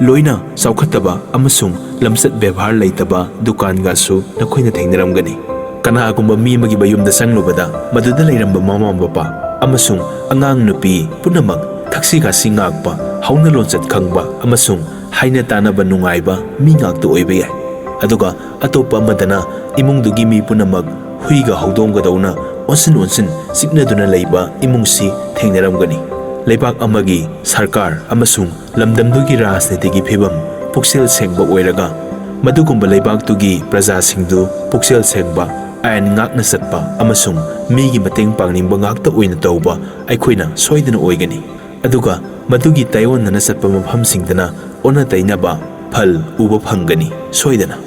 ꯂꯣꯏꯅ ꯆꯥꯎꯈꯠꯇꯕ ꯑꯃꯁꯨꯡ ꯂꯝꯆꯠ ꯕꯦꯕꯥꯔ ꯂꯩꯇꯕ ꯗꯨꯀꯥꯟꯒꯁꯨ ꯅꯈꯣꯏꯅ ꯊꯦꯡꯅꯔꯝꯒꯅꯤ꯫ ꯀꯅꯥꯒꯨꯝꯕ ꯃꯤ ꯑꯃꯒꯤ ꯃꯌꯨꯝꯗ ꯆꯪꯂꯨꯕꯗ, ꯃꯗꯨꯗ ꯂꯩꯔꯝꯕ ꯃꯃꯥ ꯃꯄꯥ ꯑꯃꯁꯨꯡ ꯑꯉꯥꯡ ꯅꯨꯄꯤ ꯄꯨꯝꯅꯃꯛ ꯊꯛꯁꯤ ꯈꯥꯁꯤ ꯉꯥꯛꯄ, ꯍꯧꯅ ꯂꯣꯟꯆꯠ ꯈꯪꯕ ꯑꯃꯁꯨꯡ ꯍꯥꯏꯅ ꯇꯥꯅꯕ ꯅꯨꯡꯉꯥꯏꯕ ꯃꯤ ꯉꯥꯛꯇ ꯑꯣꯏꯕ ꯌꯥꯏ꯫ ꯑꯗꯨꯒ ꯑꯇꯣꯞꯄ ꯑꯃꯗꯅ ꯏꯃꯨꯡꯗꯨꯒꯤ ꯃꯤ ꯄꯨꯝꯅꯃꯛ ꯍꯨꯏꯒ ꯍꯧꯗꯣꯡꯒꯗꯧꯅ ꯑꯣꯟꯁꯤꯟ ꯑꯣꯟꯁꯤꯟ ꯆꯤꯛꯅꯗꯨꯅ ꯂꯩꯕ ꯏꯃꯨꯡꯁꯤ ꯊꯦꯡꯅꯔꯝꯒꯅꯤ꯫ ꯂꯩꯕꯥꯛ ꯑꯃꯒꯤ ꯁꯔꯀꯥꯔ ꯑꯃꯁꯨꯡ ꯂꯝꯗꯝꯗꯨꯒꯤ ꯔꯥꯖꯅꯤꯇꯤꯒꯤ ꯐꯤꯕꯝ ꯄꯨꯛꯆꯦꯜ ꯁꯦꯡꯕ ꯑꯣꯏꯔꯒ, ꯃꯗꯨꯒꯨꯝꯕ ꯂꯩꯕꯥꯛꯇꯨꯒꯤ ꯄ꯭ꯔꯖꯥꯁꯤꯡꯗꯨ ꯄꯨꯛꯆꯦꯜ ꯁꯦꯡꯕ, ꯑꯥꯏꯟ ꯉꯥꯛꯅ ꯆꯠꯄ ꯑꯃꯁꯨꯡ ꯃꯤꯒꯤ ꯃꯇꯦꯡ ꯄꯥꯡꯅꯤꯡꯕ ꯉꯥꯛꯇ ꯑꯣꯏꯅ ꯇꯧꯕ ꯑꯩꯈꯣꯏꯅ ꯁꯣꯏꯗꯅ ꯑꯣꯏꯒꯅꯤ꯫ ꯑꯗꯨꯒ ꯃꯗꯨꯒꯤ ꯇꯥꯏꯑꯣꯟꯅꯅ ꯆꯠꯄ ꯃꯐꯝꯁꯤꯡꯗꯅ ꯑꯣꯟꯅ ꯇꯩꯅꯕ ꯐꯜ ꯎꯕ ꯐꯪꯒꯅꯤ ꯁꯣꯏꯗꯅ꯫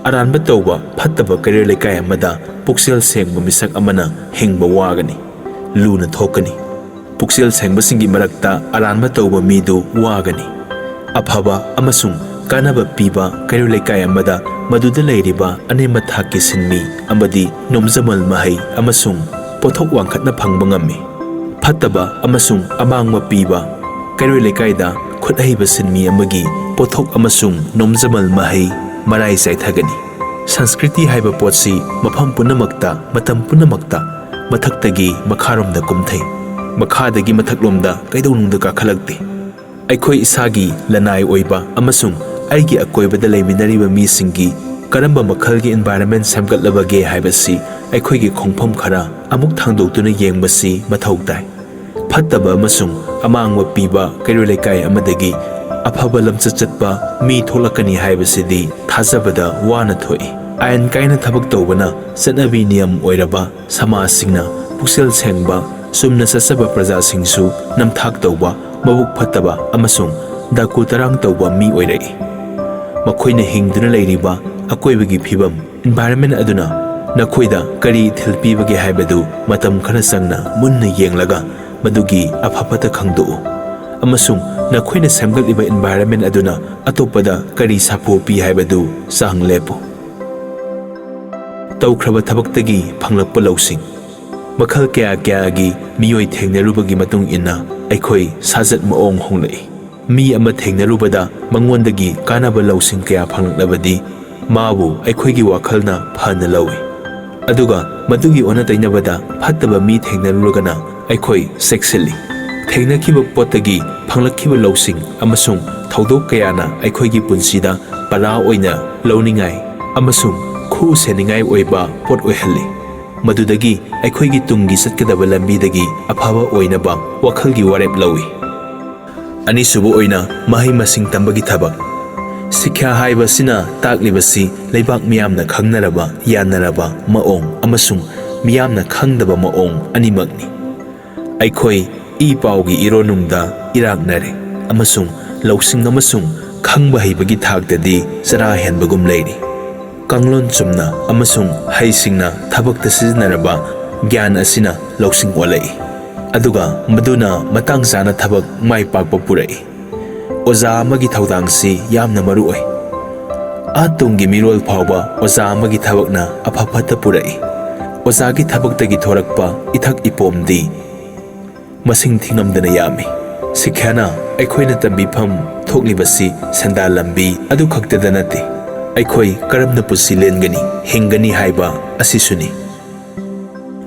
ꯑꯔꯥꯟꯕ ꯇꯧꯕ ꯐꯠꯇꯕ ꯀꯩꯔꯣꯏ ꯂꯩꯀꯥꯏ ꯑꯃꯗ ꯄꯨꯛꯆꯦꯜ ꯁꯦꯡꯕ ꯃꯤꯁꯛ ꯑꯃꯅ ꯍꯤꯡꯕ ꯋꯥꯒꯅꯤ, ꯂꯨꯅ ꯊꯣꯛꯀꯅꯤ꯫ ꯄꯨꯛꯆꯦꯜ ꯁꯦꯡꯕꯁꯤꯡꯒꯤ ꯃꯔꯛꯇ ꯑꯔꯥꯟꯕ ꯇꯧꯕ ꯃꯤꯗꯨ ꯋꯥꯒꯅꯤ꯫ ꯑꯐꯕ ꯑꯃꯁꯨꯡ ꯀꯥꯟꯅꯕ ꯄꯤꯕ ꯀꯩꯔꯣꯏ ꯂꯩꯀꯥꯏ ꯑꯃꯗ ꯃꯗꯨꯗ ꯂꯩꯔꯤꯕ ꯑꯅꯦꯝꯕ ꯊꯥꯛꯀꯤ ꯁꯤꯟꯃꯤ ꯑꯃꯗꯤ ꯅꯣꯝꯖꯃꯜ ꯃꯍꯩ ꯑꯃꯁꯨꯡ ꯄꯣꯠꯊꯣꯛ ꯋꯥꯡꯈꯠꯅ ꯐꯪꯕ ꯉꯝꯃꯤ꯫ ꯐꯠꯇꯕ ꯑꯃꯁꯨꯡ ꯑꯃꯥꯡꯕ ꯄꯤꯕ ꯀꯩꯔꯣꯏ ꯂꯩꯀꯥꯏꯗ ꯈꯨꯠꯍꯩꯕ ꯁꯤꯟꯃꯤ ꯑꯃꯒꯤ ꯄꯣꯠꯊꯣꯛ ꯑꯃꯁꯨꯡ ꯅꯣꯝꯖꯃꯜ ꯃꯍꯩ ꯃꯔꯥꯏ ꯆꯥꯏꯊꯒꯅꯤ꯫ ꯁꯪꯁꯀ꯭ꯔꯤꯇꯤ ꯍꯥꯏꯕ ꯄꯣꯠꯁꯤ ꯃꯐꯝ ꯄꯨꯝꯅꯃꯛꯇ, ꯃꯇꯝ ꯄꯨꯝꯅꯃꯛꯇ ꯃꯊꯛꯇꯒꯤ ꯃꯈꯥꯔꯣꯝꯗ ꯀꯨꯝꯊꯩ, ꯃꯈꯥꯗꯒꯤ ꯃꯊꯛꯂꯣꯝꯗ ꯀꯩꯗꯧꯅꯨꯡꯗ ꯀꯥꯈꯠꯂꯛꯇꯦ꯫ ꯑꯩꯈꯣꯏ ꯏꯁꯥꯒꯤ ꯂꯅꯥꯏ ꯑꯣꯏꯕ ꯑꯃꯁꯨꯡ ꯑꯩꯒꯤ ꯑꯀꯣꯏꯕꯗ ꯂꯩꯃꯤꯟꯅꯔꯤꯕ ꯃꯤꯁꯤꯡꯒꯤ ꯀꯔꯝꯕ ꯃꯈꯜꯒꯤ environment ꯁꯦꯝꯒꯠꯂꯕꯒꯦ ꯍꯥꯏꯕꯁꯤ ꯑꯩꯈꯣꯏꯒꯤ ꯈꯣꯡꯐꯝ ꯈꯔ ꯑꯃꯨꯛ ꯊꯥꯡꯗꯣꯛꯇꯨꯅ ꯌꯦꯡꯕꯁꯤ ꯃꯊꯧ ꯇꯥꯏ꯫ ꯐꯠꯇꯕ ꯑꯃꯁꯨꯡ ꯑꯃꯥꯡꯕ ꯄꯤꯕ ꯀꯩꯔꯣꯏ ꯂꯩꯀꯥꯏ ꯑꯃꯗꯒꯤ ꯑꯐꯕ ꯂꯝꯆꯠ ꯆꯠꯄ ꯃꯤ ꯊꯣꯛꯂꯛꯀꯅꯤ ꯍꯥꯏꯕꯁꯤꯗꯤ ꯊꯥꯖꯕꯗ ꯋꯥꯅ ꯊꯣꯛꯏ꯫ ꯑꯥꯏꯟ ꯀꯥꯏꯅ ꯊꯕꯛ ꯇꯧꯕꯅ ꯆꯠꯅꯕꯤ ꯅꯤꯌꯝ ꯑꯣꯏꯔꯕ ꯁꯃꯥꯖꯁꯤꯡꯅ ꯄꯨꯛꯆꯦꯜ ꯁꯦꯡꯕ, ꯆꯨꯝꯅ ꯆꯠꯆꯕ ꯄ꯭ꯔꯖꯥꯁꯤꯡꯁꯨ ꯅꯝꯊꯥꯛ ꯇꯧꯕ, ꯃꯕꯨꯛ ꯐꯠꯇꯕ ꯑꯃꯁꯨꯡ ꯗꯥꯀꯨ ꯇꯔꯥꯡ ꯇꯧꯕ ꯃꯤ ꯑꯣꯏꯔꯛꯏ꯫ ꯃꯈꯣꯏꯅ ꯍꯤꯡꯗꯨꯅ ꯂꯩꯔꯤꯕ ꯑꯀꯣꯏꯕꯒꯤ ꯐꯤꯕꯝ, environment ꯑꯗꯨꯅ ꯅꯈꯣꯏꯗ ꯀꯔꯤ ꯏꯊꯤꯜ ꯄꯤꯕꯒꯦ ꯍꯥꯏꯕꯗꯨ ꯃꯇꯝ ꯈꯔ ꯆꯪꯅ ꯃꯨꯟꯅ ꯌꯦꯡꯂꯒ ꯃꯗꯨꯒꯤ ꯑꯐ ꯐꯠꯇ ꯈꯪꯗꯣꯛꯎ, ꯑꯃꯁꯨꯡ ꯅꯈꯣꯏꯅ ꯁꯦꯝꯒꯠꯂꯤꯕ environment ꯑꯗꯨꯅ ꯑꯇꯣꯞꯄꯗ ꯀꯔꯤ ꯁꯥꯐꯨ ꯄꯤ ꯍꯥꯏꯕꯗꯨ ꯆꯥꯡ ꯂꯦꯞꯄꯨ꯫ ꯇꯧꯈ꯭ꯔꯕ ꯊꯕꯛꯇꯒꯤ ꯐꯪꯂꯛꯄ ꯂꯧꯁꯤꯡ꯫ ꯃꯈꯜ ꯀꯌꯥ ꯀꯌꯥꯒꯤ ꯃꯤꯑꯣꯏ ꯊꯦꯡꯅꯔꯨꯕꯒꯤ ꯃꯇꯨꯡ ꯏꯟꯅ ꯑꯩꯈꯣꯏ ꯁꯥꯖꯠ ꯃꯑꯣꯡ ꯍꯣꯡꯂꯛꯏ꯫ ꯃꯤ ꯑꯃ ꯊꯦꯡꯅꯔꯨꯕꯗ ꯃꯉꯣꯟꯗꯒꯤ ꯀꯥꯟꯅꯕ ꯂꯧꯁꯤꯡ ꯀꯌꯥ ꯐꯪꯂꯛꯂꯕꯗꯤ ꯃꯥꯕꯨ ꯑꯩꯈꯣꯏꯒꯤ ꯋꯥꯈꯜꯅ ꯐꯅ ꯂꯧꯏ꯫ ꯑꯗꯨꯒ ꯃꯗꯨꯒꯤ ꯑꯣꯟꯅ ꯇꯩꯅꯕꯗ ꯐꯠꯇꯕ ꯃꯤ ꯊꯦꯡꯅꯔꯨꯔꯒꯅ ꯑꯩꯈꯣꯏ ꯆꯦꯛꯁꯤꯜꯂꯤ꯫ ꯊꯦꯡꯅꯈꯤꯕ ꯄꯣꯠꯇꯒꯤ ꯐꯪꯂꯛꯈꯤꯕ ꯂꯧꯁꯤꯡ ꯑꯃꯁꯨꯡ ꯊꯧꯗꯣꯛ ꯀꯌꯥꯅ ꯑꯩꯈꯣꯏꯒꯤ ꯄꯨꯟꯁꯤꯗ ꯄꯔꯥ ꯑꯣꯏꯅ ꯂꯧꯅꯤꯡꯉꯥꯏ ꯑꯃꯁꯨꯡ ꯈꯨ ꯁꯦꯟꯅꯤꯡꯉꯥꯏ ꯑꯣꯏꯕ ꯄꯣꯠ ꯑꯣꯏꯍꯜꯂꯤ꯫ ꯃꯗꯨꯗꯒꯤ ꯑꯩꯈꯣꯏꯒꯤ ꯇꯨꯡꯒꯤ ꯆꯠꯀꯗꯕ ꯂꯝꯕꯤꯗꯒꯤ ꯑꯐꯕ ꯑꯣꯏꯅꯕ ꯋꯥꯈꯜꯒꯤ ꯋꯥꯔꯦꯞ ꯂꯧꯏ꯫ ꯑꯅꯤꯁꯨꯕ ꯑꯣꯏꯅ, ꯃꯍꯩ ꯃꯁꯤꯡ ꯇꯝꯕꯒꯤ ꯊꯕꯛ꯫ ꯁꯤꯈ꯭ꯌꯥ ꯍꯥꯏꯕꯁꯤꯅ ꯇꯥꯛꯂꯤꯕꯁꯤ ꯂꯩꯕꯥꯛ ꯃꯤꯌꯥꯝꯅ ꯈꯪꯅꯔꯕ, ꯌꯥꯅꯔꯕ ꯃꯑꯣꯡ ꯑꯃꯁꯨꯡ ꯃꯤꯌꯥꯝꯅ ꯈꯪꯗꯕ ꯃꯑꯣꯡ ꯑꯅꯤꯃꯛꯅꯤ꯫ ꯑꯩꯈꯣꯏ ꯏ ꯄꯥꯎꯒꯤ ꯏꯔꯣꯅꯨꯡꯗ ꯏꯔꯥꯛꯅꯔꯦ ꯑꯃꯁꯨꯡ ꯂꯧꯁꯤꯡ ꯑꯃꯁꯨꯡ ꯈꯪꯕ ꯍꯩꯕꯒꯤ ꯊꯥꯛꯇꯗꯤ ꯆꯔꯥ ꯍꯦꯟꯕꯒꯨꯝ ꯂꯩꯔꯤ꯫ ꯀꯥꯡꯂꯣꯟ ꯆꯨꯝꯅ ꯑꯃꯁꯨꯡ ꯍꯩꯁꯤꯡꯅ ꯊꯕꯛꯇ ꯁꯤꯖꯤꯟꯅꯔꯕ ꯒ꯭ꯌꯥꯟ ꯑꯁꯤꯅ ꯂꯧꯁꯤꯡ ꯑꯣꯜꯂꯛꯏ, ꯑꯗꯨꯒ ꯃꯗꯨꯅ ꯃꯇꯥꯡ ꯆꯥꯅ ꯊꯕꯛ ꯃꯥꯏ ꯄꯥꯛꯄ ꯄꯨꯔꯛꯏ꯫ ꯑꯣꯖꯥ ꯑꯃꯒꯤ ꯊꯧꯗꯥꯡꯁꯤ ꯌꯥꯝꯅ ꯃꯔꯨ ꯑꯣꯏ꯫ ꯑꯥ ꯇꯨꯡꯒꯤ ꯃꯤꯔꯣꯜ ꯐꯥꯎꯕ ꯑꯣꯖꯥ ꯑꯃꯒꯤ ꯊꯕꯛꯅ ꯑꯐ ꯐꯠꯇ ꯄꯨꯔꯛꯏ꯫ ꯑꯣꯖꯥꯒꯤ ꯊꯕꯛꯇꯒꯤ ꯊꯣꯔꯛꯄ ꯏꯊꯛ ꯏꯄꯣꯝꯗꯤ ꯃꯁꯤꯡ ꯊꯤꯉꯝꯗꯅ ꯌꯥꯝꯃꯤ꯫ ꯁꯤꯈ꯭ꯌꯥꯅ ꯑꯩꯈꯣꯏꯅ ꯇꯝꯕꯤꯐꯝ ꯊꯣꯛꯂꯤꯕꯁꯤ ꯁꯦꯟꯗꯥꯟ ꯂꯝꯕꯤ ꯑꯗꯨ ꯈꯛꯇꯗ ꯅꯠꯇꯦ, ꯑꯩꯈꯣꯏ ꯀꯔꯝꯅ ꯄꯨꯟꯁꯤ ꯂꯦꯟꯒꯅꯤ, ꯍꯤꯡꯒꯅꯤ ꯍꯥꯏꯕ ꯑꯁꯤꯁꯨꯅꯤ꯫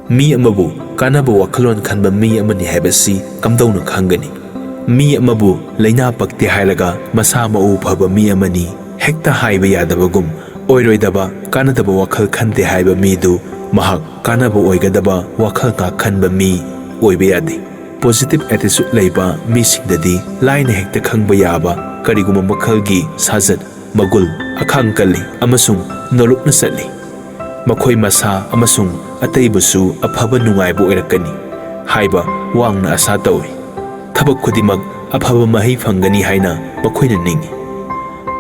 ꯃꯤ ꯑꯃꯕꯨ ꯀꯥꯟꯅꯕ ꯋꯥꯈꯜꯂꯣꯟ ꯈꯟꯕ ꯃꯤ ꯑꯃꯅꯤ ꯍꯥꯏꯕꯁꯤ ꯀꯝꯗꯧꯅ ꯈꯪꯒꯅꯤ? ꯃꯤ ꯑꯃꯕꯨ ꯂꯥꯏꯅꯥ ꯄꯛꯇꯦ ꯍꯥꯏꯔꯒ ꯃꯁꯥ ꯃꯎ ꯐꯕ ꯃꯤ ꯑꯃꯅꯤ ꯍꯦꯛꯇ ꯍꯥꯏꯕ ꯌꯥꯗꯕꯒꯨꯝ, ꯑꯣꯏꯔꯣꯏꯗꯕ, ꯀꯥꯟꯅꯗꯕ ꯋꯥꯈꯜ ꯈꯟꯗꯦ ꯍꯥꯏꯕ ꯃꯤꯗꯨ ꯃꯍꯥꯛ ꯀꯥꯟꯅꯕ ꯑꯣꯏꯒꯗꯕ ꯋꯥꯈꯜ ꯉꯥꯛ ꯈꯟꯕ ꯃꯤ ꯑꯣꯏꯕ ꯌꯥꯗꯦ꯫ Positive attitude ꯂꯩꯕ ꯃꯤꯁꯤꯡꯗꯗꯤ ꯂꯥꯏꯅ ꯍꯦꯛꯇ ꯈꯪꯕ ꯌꯥꯕ ꯀꯔꯤꯒꯨꯝꯕ ꯃꯈꯜꯒꯤ ꯁꯥꯖꯠ, ꯃꯒꯨꯜ, ꯑꯈꯥꯡ ꯀꯜꯂꯤ ꯑꯃꯁꯨꯡ ꯅꯣꯂꯨꯛꯅ ꯆꯠꯂꯤ꯫ ꯃꯈꯣꯏ ꯃꯁꯥ ꯑꯃꯁꯨꯡ ꯑꯇꯩꯕꯨꯁꯨ ꯑꯐꯕ ꯅꯨꯡꯉꯥꯏꯕ ꯑꯣꯏꯔꯛꯀꯅꯤ ꯍꯥꯏꯕ ꯋꯥꯡꯅ ꯑꯁꯥ ꯇꯧꯏ꯫ ꯊꯕꯛ ꯈꯨꯗꯤꯡꯃꯛ ꯑꯐꯕ ꯃꯍꯩ ꯐꯪꯒꯅꯤ ꯍꯥꯏꯅ ꯃꯈꯣꯏꯅ ꯅꯤꯡꯏ꯫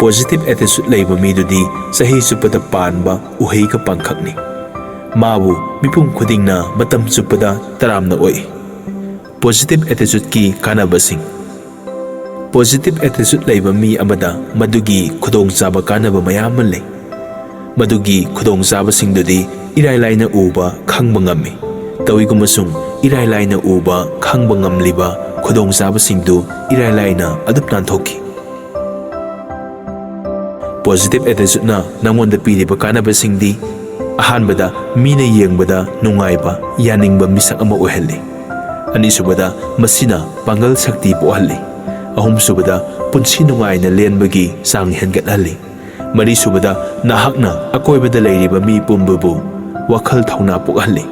Positive attitude ꯂꯩꯕ ꯃꯤꯗꯨꯗꯤ ꯆꯍꯤ ꯆꯨꯞꯄꯗ ꯄꯥꯟꯕ ꯎꯍꯩꯒ ꯄꯥꯡꯈꯛꯅꯤ꯫ ꯃꯥꯕꯨ ꯃꯤꯄꯨꯝ ꯈꯨꯗꯤꯡꯅ ꯃꯇꯝ ꯆꯨꯞꯄꯗ ꯇꯔꯥꯝꯅ ꯑꯣꯛꯏ꯫ ꯄꯣꯖꯤꯇꯤꯚ ꯑꯦꯇꯤꯆꯨꯗꯀꯤ ꯀꯥꯟꯅꯕꯁꯤꯡ꯫ ꯄꯣꯖꯤꯇꯤꯚ ꯑꯦꯇꯤꯆꯨꯗ ꯂꯩꯕ ꯃꯤ ꯑꯃꯗ ꯃꯗꯨꯒꯤ ꯈꯨꯗꯣꯡꯆꯥꯕ ꯀꯥꯟꯅꯕ ꯃꯌꯥꯝ ꯑꯃ ꯂꯩ꯫ ꯃꯗꯨꯒꯤ ꯈꯨꯗꯣꯡꯆꯥꯕꯁꯤꯡꯗꯨꯗꯤ ꯏꯔꯥꯏ ꯂꯥꯏꯅ ꯎꯕ ꯈꯪꯕ ꯉꯝꯃꯤ꯫ ꯇꯧꯏꯒꯨꯝꯕꯁꯨꯡ ꯏꯔꯥꯏ ꯂꯥꯏꯅ ꯎꯕ ꯈꯪꯕ ꯉꯝꯂꯤꯕ ꯈꯨꯗꯣꯡꯆꯥꯕꯁꯤꯡꯗꯨ ꯏꯔꯥꯏ ꯂꯥꯏꯅ ꯑꯗꯨꯝ ꯅꯥꯟꯊꯣꯛꯈꯤ꯫ ꯄꯣꯖꯤꯇꯤꯚ ꯑꯦꯇꯤꯆꯨꯗꯅ ꯅꯉꯣꯟꯗ ꯄꯤꯔꯤꯕ ꯀꯥꯟꯅꯕꯁꯤꯡꯗꯤ: ꯑꯍꯥꯟꯕꯗ, ꯃꯤꯅ ꯌꯦꯡꯕꯗ ꯅꯨꯡꯉꯥꯏꯕ, ꯌꯥꯅꯤꯡꯕ ꯃꯤꯁꯛ ꯑꯃ ꯑꯣꯏꯍꯜꯂꯤ꯫ ꯑꯅꯤꯁꯨꯕꯗ, ꯃꯁꯤꯅ ꯄꯥꯡꯒꯜ ꯁꯛꯇꯤ ꯄꯣꯛꯍꯜꯂꯤ꯫ ꯑꯍꯨꯝꯁꯨꯕꯗ, ꯄꯨꯟꯁꯤ ꯅꯨꯡꯉꯥꯏꯅ ꯂꯦꯟꯕꯒꯤ ꯆꯥꯡ ꯍꯦꯟꯒꯠꯍꯜꯂꯤ꯫ ꯃꯔꯤꯁꯨꯕꯗ, ꯅꯍꯥꯛꯅ ꯑꯀꯣꯏꯕꯗ ꯂꯩꯔꯤꯕ ꯃꯤ ꯄꯨꯝꯕꯕꯨ ꯋꯥꯈꯜ ꯊꯧꯅꯥ ꯄꯣꯛꯍꯜꯂꯤ꯫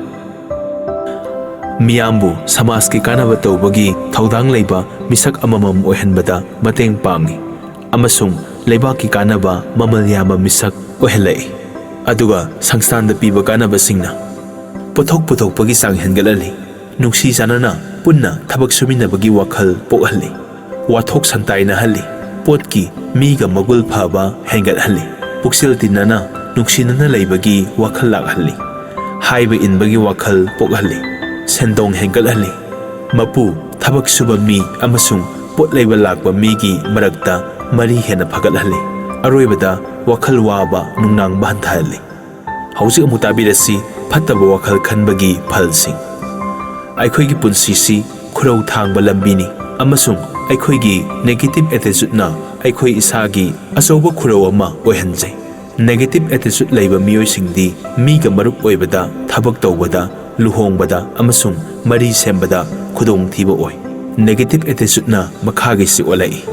ꯃꯤꯌꯥꯝꯕꯨ ꯁꯃꯥꯖꯀꯤ ꯀꯥꯟꯅꯕ ꯇꯧꯕꯒꯤ ꯊꯧꯗꯥꯡ ꯂꯩꯕ ꯃꯤꯁꯛ ꯑꯃꯃꯝ ꯑꯣꯏꯍꯟꯕꯗ ꯃꯇꯦꯡ ꯄꯥꯡꯏ ꯑꯃꯁꯨꯡ ꯂꯩꯕꯥꯛꯀꯤ ꯀꯥꯟꯅꯕ ꯃꯃꯜ ꯌꯥꯝꯕ ꯃꯤꯁꯛ ꯑꯣꯏꯍꯜꯂꯛꯏ꯫ ꯑꯗꯨꯒ ꯁꯪꯁꯊꯥꯟꯗ ꯄꯤꯕ ꯀꯥꯟꯅꯕꯁꯤꯡꯅ: ꯄꯣꯠꯊꯣꯛ ꯄꯨꯊꯣꯛꯄꯒꯤ ꯆꯥꯡ ꯍꯦꯟꯒꯠꯍꯜꯂꯤ, ꯅꯨꯡꯁꯤ ꯆꯥꯟꯅꯅ ꯄꯨꯟꯅ ꯊꯕꯛ ꯁꯨꯃꯤꯟꯅꯕꯒꯤ ꯋꯥꯈꯜ ꯄꯣꯛꯍꯜꯂꯤ, ꯋꯥꯊꯣꯛ ꯁꯟꯇꯥꯏꯅꯍꯜꯂꯤ, ꯄꯣꯠꯀꯤ ꯃꯤꯒ ꯃꯒꯨꯟ ꯐꯕ ꯍꯦꯟꯒꯠꯍꯜꯂꯤ, ꯄꯨꯛꯆꯦꯜ ꯇꯤꯟꯅꯅ ꯅꯨꯡꯁꯤꯅꯅ ꯂꯩꯕꯒꯤ ꯋꯥꯈꯜ ꯂꯥꯛꯍꯜꯂꯤ, ꯍꯥꯏꯕ ꯏꯟꯕꯒꯤ ꯋꯥꯈꯜ ꯄꯣꯛꯍꯜꯂꯤ, ꯁꯦꯟꯗꯣꯡ ꯍꯦꯟꯒꯠꯍꯜꯂꯤ, ꯃꯄꯨ, ꯊꯕꯛ ꯁꯨꯕ ꯃꯤ ꯑꯃꯁꯨꯡ ꯄꯣꯠ ꯂꯩꯕ ꯂꯥꯛꯄ ꯃꯤꯒꯤ ꯃꯔꯛꯇ ꯃꯔꯤ ꯍꯦꯟꯅ ꯐꯒꯠꯍꯜꯂꯤ꯫ ꯑꯔꯣꯏꯕꯗ, ꯋꯥꯈꯜ ꯋꯥꯕ ꯅꯨꯡꯅꯥꯡꯕ ꯍꯟꯊꯍꯜꯂꯤ꯫ ꯍꯧꯖꯤꯛ ꯑꯃꯨꯛ ꯇꯥꯕꯤꯔꯁꯤ ꯐꯠꯇꯕ ꯋꯥꯈꯜ ꯈꯟꯕꯒꯤ ꯐꯜꯁꯤꯡ꯫ ꯑꯩꯈꯣꯏꯒꯤ ꯄꯨꯟꯁꯤꯁꯤ ꯈꯨꯔꯧ ꯊꯥꯡꯕ ꯂꯝꯕꯤꯅꯤ ꯑꯃꯁꯨꯡ ꯑꯩꯈꯣꯏꯒꯤ ꯅꯦꯒꯦꯇꯤꯚ ꯑꯦꯇꯤꯆꯨꯗꯅ ꯑꯩꯈꯣꯏ ꯏꯁꯥꯒꯤ ꯑꯆꯧꯕ ꯈꯨꯔꯧ ꯑꯃ ꯑꯣꯏꯍꯟꯖꯩ꯫ ꯅꯦꯒꯦꯇꯤꯚ ꯑꯦꯇꯤꯆꯨꯗ ꯂꯩꯕ ꯃꯤꯑꯣꯏꯁꯤꯡꯗꯤ ꯃꯤꯒ ꯃꯔꯨꯞ ꯑꯣꯏꯕꯗ, ꯊꯕꯛ ꯇꯧꯕꯗ, ꯂꯨꯍꯣꯡꯕꯗ ꯑꯃꯁꯨꯡ ꯃꯔꯤ ꯁꯦꯝꯕꯗ ꯈꯨꯗꯣꯡꯊꯤꯕ ꯑꯣꯏ꯫ ꯅꯦꯒꯦꯇꯤꯚ ꯑꯦꯇꯤꯆꯨꯗꯅ ꯃꯈꯥꯒꯤꯁꯤ ꯑꯣꯜꯂꯛꯏ: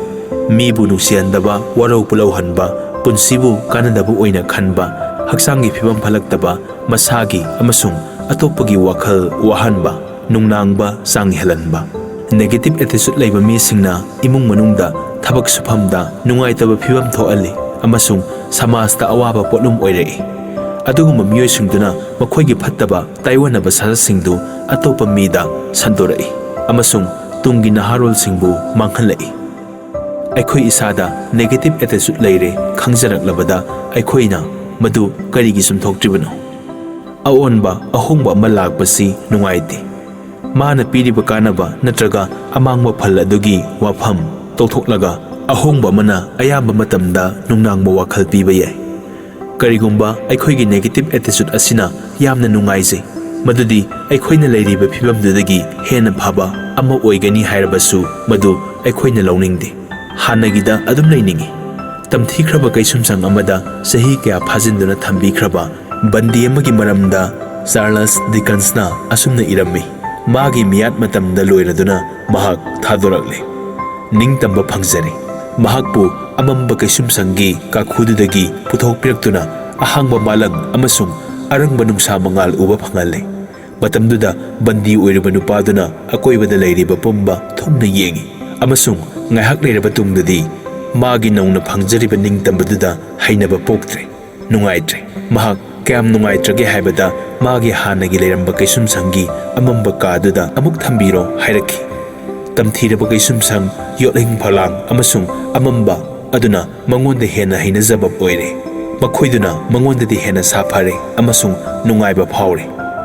ꯃꯤꯕꯨ ꯅꯨꯡꯁꯤꯍꯟꯗꯕ, ꯋꯥꯔꯧ ꯄꯨꯂꯧꯍꯟꯕ, ꯄꯨꯟꯁꯤꯕꯨ ꯀꯥꯟꯅꯗꯕ ꯑꯣꯏꯅ ꯈꯟꯕ, ꯍꯛꯆꯥꯡꯒꯤ ꯐꯤꯕꯝ ꯐꯠꯂꯛꯇꯕ, ꯃꯁꯥꯒꯤ ꯑꯃꯁꯨꯡ ꯑꯇꯣꯞꯄꯒꯤ ꯋꯥꯈꯜ ꯋꯥꯍꯟꯕ, ꯅꯨꯡꯅꯥꯡꯕ ꯆꯥꯡ ꯍꯦꯜꯍꯟꯕ꯫ ꯅꯦꯒꯦꯇꯤꯚ ꯑꯦꯇꯤꯆꯨꯗ ꯂꯩꯕ ꯃꯤꯁꯤꯡꯅ ꯏꯃꯨꯡ ꯃꯅꯨꯡꯗ, ꯊꯕꯛ ꯁꯨꯐꯝꯗ ꯅꯨꯡꯉꯥꯏꯇꯕ ꯐꯤꯕꯝ ꯊꯣꯛꯍꯜꯂꯤ ꯑꯃꯁꯨꯡ ꯁꯃꯥꯖꯇ ꯑꯋꯥꯕ ꯄꯣꯠꯂꯨꯝ ꯑꯣꯏꯔꯛꯏ꯫ ꯑꯗꯨꯒꯨꯝꯕ ꯃꯤꯑꯣꯏꯁꯤꯡꯗꯨꯅ ꯃꯈꯣꯏꯒꯤ ꯐꯠꯇꯕ ꯇꯥꯏꯑꯣꯟꯅꯕ ꯁꯥꯖꯠꯁꯤꯡꯗꯨ ꯑꯇꯣꯞꯄ ꯃꯤꯗ ꯁꯟꯗꯣꯔꯛꯏ ꯑꯃꯁꯨꯡ ꯇꯨꯡꯒꯤ ꯅꯍꯥꯔꯣꯜꯁꯤꯡꯕꯨ ꯃꯥꯡꯍꯜꯂꯛꯏ꯫ ꯑꯩꯈꯣꯏ ꯏꯁꯥꯗ ꯅꯦꯒꯦꯇꯤꯚ ꯑꯦꯇꯤꯆꯨꯗ ꯂꯩꯔꯦ ꯈꯪꯖꯔꯛꯂꯕꯗ ꯑꯩꯈꯣꯏꯅ ꯃꯗꯨ ꯀꯔꯤꯒꯤ ꯆꯨꯝꯊꯣꯛꯇ꯭ꯔꯤꯕꯅꯣ? ꯑꯑꯣꯟꯕ, ꯑꯍꯣꯡꯕ ꯑꯃ ꯂꯥꯛꯄꯁꯤ ꯅꯨꯡꯉꯥꯏꯇꯦ꯫ ꯃꯥꯅ ꯄꯤꯔꯤꯕ ꯀꯥꯟꯅꯕ ꯅꯠꯇ꯭ꯔꯒ ꯑꯃꯥꯡꯕ ꯐꯜ ꯑꯗꯨꯒꯤ ꯋꯥꯐꯝ ꯇꯧꯊꯣꯛꯂꯒ, ꯑꯍꯣꯡꯕ ꯑꯃꯅ ꯑꯌꯥꯝꯕ ꯃꯇꯝꯗ ꯅꯨꯡꯅꯥꯡꯕ ꯋꯥꯈꯜ ꯄꯤꯕ ꯌꯥꯏ꯫ ꯀꯔꯤꯒꯨꯝꯕ ꯑꯩꯈꯣꯏꯒꯤ negative attitude ꯑꯁꯤꯅ ꯌꯥꯝꯅ ꯅꯨꯡꯉꯥꯏꯖꯩ, ꯃꯗꯨꯗꯤ ꯑꯩꯈꯣꯏꯅ ꯂꯩꯔꯤꯕ ꯐꯤꯚꯝꯗꯨꯗꯒꯤ ꯍꯦꯟꯅ ꯐꯕ ꯑꯃ ꯑꯣꯏꯒꯅꯤ ꯍꯥꯏꯔꯕꯁꯨ, ꯃꯗꯨ ꯑꯩꯈꯣꯏꯅ ꯂꯧꯅꯤꯡꯗꯦ꯫ ꯍꯥꯟꯅꯒꯤꯗ ꯑꯗꯨꯝ ꯂꯩꯅꯤꯡꯏ꯫ ꯇꯝꯊꯤꯈ꯭ꯔꯕ ꯀꯩꯁꯨꯝꯁꯪ ꯑꯃꯗ ꯆꯍꯤ ꯀꯌꯥ ꯐꯥꯖꯤꯟꯗꯨꯅ ꯊꯝꯕꯤꯈ꯭ꯔꯕ ꯕꯟꯗꯤ ꯑꯃꯒꯤ ꯃꯔꯝꯗ ꯆꯥꯔꯂꯁ ꯗꯤꯀꯟꯁꯅ ꯑꯁꯨꯝꯅ ꯏꯔꯝꯃꯤ, ꯃꯥꯒꯤ ꯃꯤꯌꯥꯠ ꯃꯇꯝꯗ ꯂꯣꯏꯔꯗꯨꯅ ꯃꯍꯥꯛ ꯊꯥꯗꯣꯔꯛꯂꯦ꯫ ꯅꯤꯡꯇꯝꯕ ꯐꯪꯖꯔꯦ꯫ ꯃꯍꯥꯛꯄꯨ ꯑꯃꯝꯕ ꯀꯩꯁꯨꯝꯁꯪꯒꯤ ꯀꯥꯈꯨꯗꯨꯗꯒꯤ ꯄꯨꯊꯣꯛꯄꯤꯔꯛꯇꯨꯅ ꯑꯍꯥꯡꯕ ꯃꯥꯂꯪ ꯑꯃꯁꯨꯡ ꯑꯔꯪꯕ ꯅꯨꯡꯁꯥ ꯃꯉꯥꯜ ꯎꯕ ꯐꯪꯍꯜꯂꯦ꯫ ꯃꯇꯝꯗꯨꯗ ꯕꯟꯗꯤ ꯑꯣꯏꯔꯤꯕ ꯅꯨꯄꯥꯗꯨꯅ ꯑꯀꯣꯏꯕꯗ ꯂꯩꯔꯤꯕ ꯄꯨꯝꯕ ꯊꯨꯡꯅ ꯌꯦꯡꯏ, ꯑꯃꯁꯨꯡ ꯉꯥꯏꯍꯥꯛ ꯂꯩꯔꯕ ꯇꯨꯡꯗꯗꯤ ꯃꯥꯒꯤ ꯅꯧꯅ ꯐꯪꯖꯔꯤꯕ ꯅꯤꯡꯇꯝꯕꯗꯨꯗ ꯍꯩꯅꯕ ꯄꯣꯛꯇ꯭ꯔꯦ꯫ ꯅꯨꯡꯉꯥꯏꯇ꯭ꯔꯦ꯫ ꯃꯍꯥꯛ ꯀꯌꯥꯝ ꯅꯨꯡꯉꯥꯏꯇ꯭ꯔꯒꯦ ꯍꯥꯏꯕꯗ, ꯃꯥꯒꯤ ꯍꯥꯟꯅꯒꯤ ꯂꯩꯔꯝꯕ ꯀꯩꯁꯨꯝꯁꯪꯒꯤ ꯑꯃꯝꯕ ꯀꯥꯗꯨꯗ ꯑꯃꯨꯛ ꯊꯝꯕꯤꯔꯣ ꯍꯥꯏꯔꯛꯈꯤ꯫ ꯇꯝꯊꯤꯔꯕ ꯀꯩꯁꯨꯝꯁꯪ, ꯌꯣꯠꯂꯤꯡ ꯐꯂꯥꯡ ꯑꯃꯁꯨꯡ ꯑꯃꯝꯕ ꯑꯗꯨꯅ ꯃꯉꯣꯟꯗ ꯍꯦꯟꯅ ꯍꯩꯅꯖꯕ ꯑꯣꯏꯔꯦ꯫ ꯃꯈꯣꯏꯗꯨꯅ ꯃꯉꯣꯟꯗꯗꯤ ꯍꯦꯟꯅ ꯁꯥꯐꯔꯦ ꯑꯃꯁꯨꯡ ꯅꯨꯡꯉꯥꯏꯕ ꯐꯥꯎꯔꯦ꯫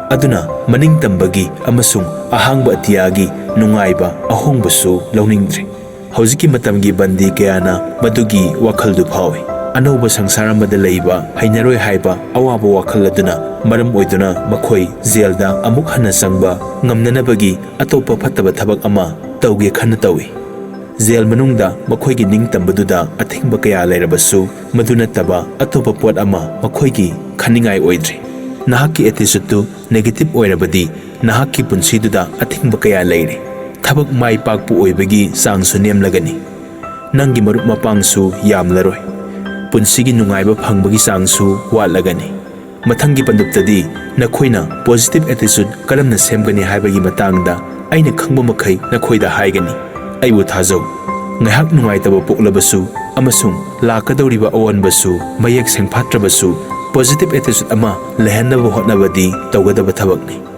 ꯑꯗꯨꯅ ꯃꯅꯤꯡ ꯇꯝꯕꯒꯤ ꯑꯃꯁꯨꯡ ꯑꯍꯥꯡꯕ ꯑꯇꯤꯌꯥꯒꯤ ꯅꯨꯡꯉꯥꯏꯕ ꯑꯍꯣꯡꯕꯁꯨ ꯂꯧꯅꯤꯡꯗ꯭ꯔꯦ꯫ ꯍꯧꯖꯤꯛꯀꯤ ꯃꯇꯝꯒꯤ ꯕꯟꯗꯤ ꯀꯌꯥꯅ ꯃꯗꯨꯒꯤ ꯋꯥꯈꯜꯗꯨ ꯐꯥꯎꯏ꯫ ꯑꯅꯧꯕ ꯁꯪꯁꯥꯔ ꯑꯃꯗ ꯂꯩꯕ ꯍꯩꯅꯔꯣꯏ ꯍꯥꯏꯕ ꯑꯋꯥꯕ ꯋꯥꯈꯜ ꯑꯗꯨꯅ ꯃꯔꯝ ꯑꯣꯏꯗꯨꯅ ꯃꯈꯣꯏ ꯖꯦꯜꯗ ꯑꯃꯨꯛ ꯍꯟꯅ ꯆꯪꯕ ꯉꯝꯅꯅꯕꯒꯤ ꯑꯇꯣꯞꯄ ꯐꯠꯇꯕ ꯊꯕꯛ ꯑꯃ ꯇꯧꯒꯦ ꯈꯟꯅ ꯇꯧꯏ꯫ ꯖꯦꯜ ꯃꯅꯨꯡꯗ ꯃꯈꯣꯏꯒꯤ ꯅꯤꯡꯇꯝꯕꯗꯨꯗ ꯑꯊꯤꯡꯕ ꯀꯌꯥ ꯂꯩꯔꯕꯁꯨ, ꯃꯗꯨ ꯅꯠꯇꯕ ꯑꯇꯣꯞꯄ ꯄꯣꯠ ꯑꯃ ꯃꯈꯣꯏꯒꯤ ꯈꯟꯅꯤꯡꯉꯥꯏ ꯑꯣꯏꯗ꯭ꯔꯦ꯫ ꯅꯍꯥꯛꯀꯤ attitudeꯇꯨ negative ꯑꯣꯏꯔꯕꯗꯤ, ꯅꯍꯥꯛꯀꯤ ꯄꯨꯟꯁꯤꯗꯨꯗ ꯑꯊꯤꯡꯕ ꯀꯌꯥ ꯂꯩꯔꯦ꯫ ꯊꯕꯛ ꯃꯥꯏ ꯄꯥꯛꯄ ꯑꯣꯏꯕꯒꯤ ꯆꯥꯡꯁꯨ ꯅꯦꯝꯂꯒꯅꯤ꯫ ꯅꯪꯒꯤ ꯃꯔꯨꯞ ꯃꯄꯥꯡꯁꯨ ꯌꯥꯝꯂꯔꯣꯏ꯫ ꯄꯨꯟꯁꯤꯒꯤ ꯅꯨꯡꯉꯥꯏꯕ ꯐꯪꯕꯒꯤ ꯆꯥꯡꯁꯨ ꯋꯥꯠꯂꯒꯅꯤ꯫ ꯃꯊꯪꯒꯤ ꯄꯟꯗꯨꯞꯇꯗꯤ ꯅꯈꯣꯏꯅ positive attitude ꯀꯔꯝꯅ ꯁꯦꯝꯒꯅꯤ ꯍꯥꯏꯕꯒꯤ ꯃꯇꯥꯡꯗ ꯑꯩꯅ ꯈꯪꯕ ꯃꯈꯩ ꯅꯈꯣꯏꯗ ꯍꯥꯏꯒꯅꯤ꯫ ꯑꯩꯕꯨ ꯊꯥꯖꯧ꯫ ꯉꯥꯏꯍꯥꯛ ꯅꯨꯡꯉꯥꯏꯇꯕ ꯄꯣꯛꯂꯕꯁꯨ ꯑꯃꯁꯨꯡ ꯂꯥꯛꯀꯗꯧꯔꯤꯕ ꯑꯑꯣꯟꯕꯁꯨ ꯃꯌꯦꯛ ꯁꯦꯡꯐꯥꯠꯇ꯭ꯔꯕꯁꯨ, positive attitude ꯑꯃ ꯂꯩꯍꯟꯅꯕ ꯍꯣꯠꯅꯕꯗꯤ ꯇꯧꯒꯗꯕ ꯊꯕꯛꯅꯤ꯫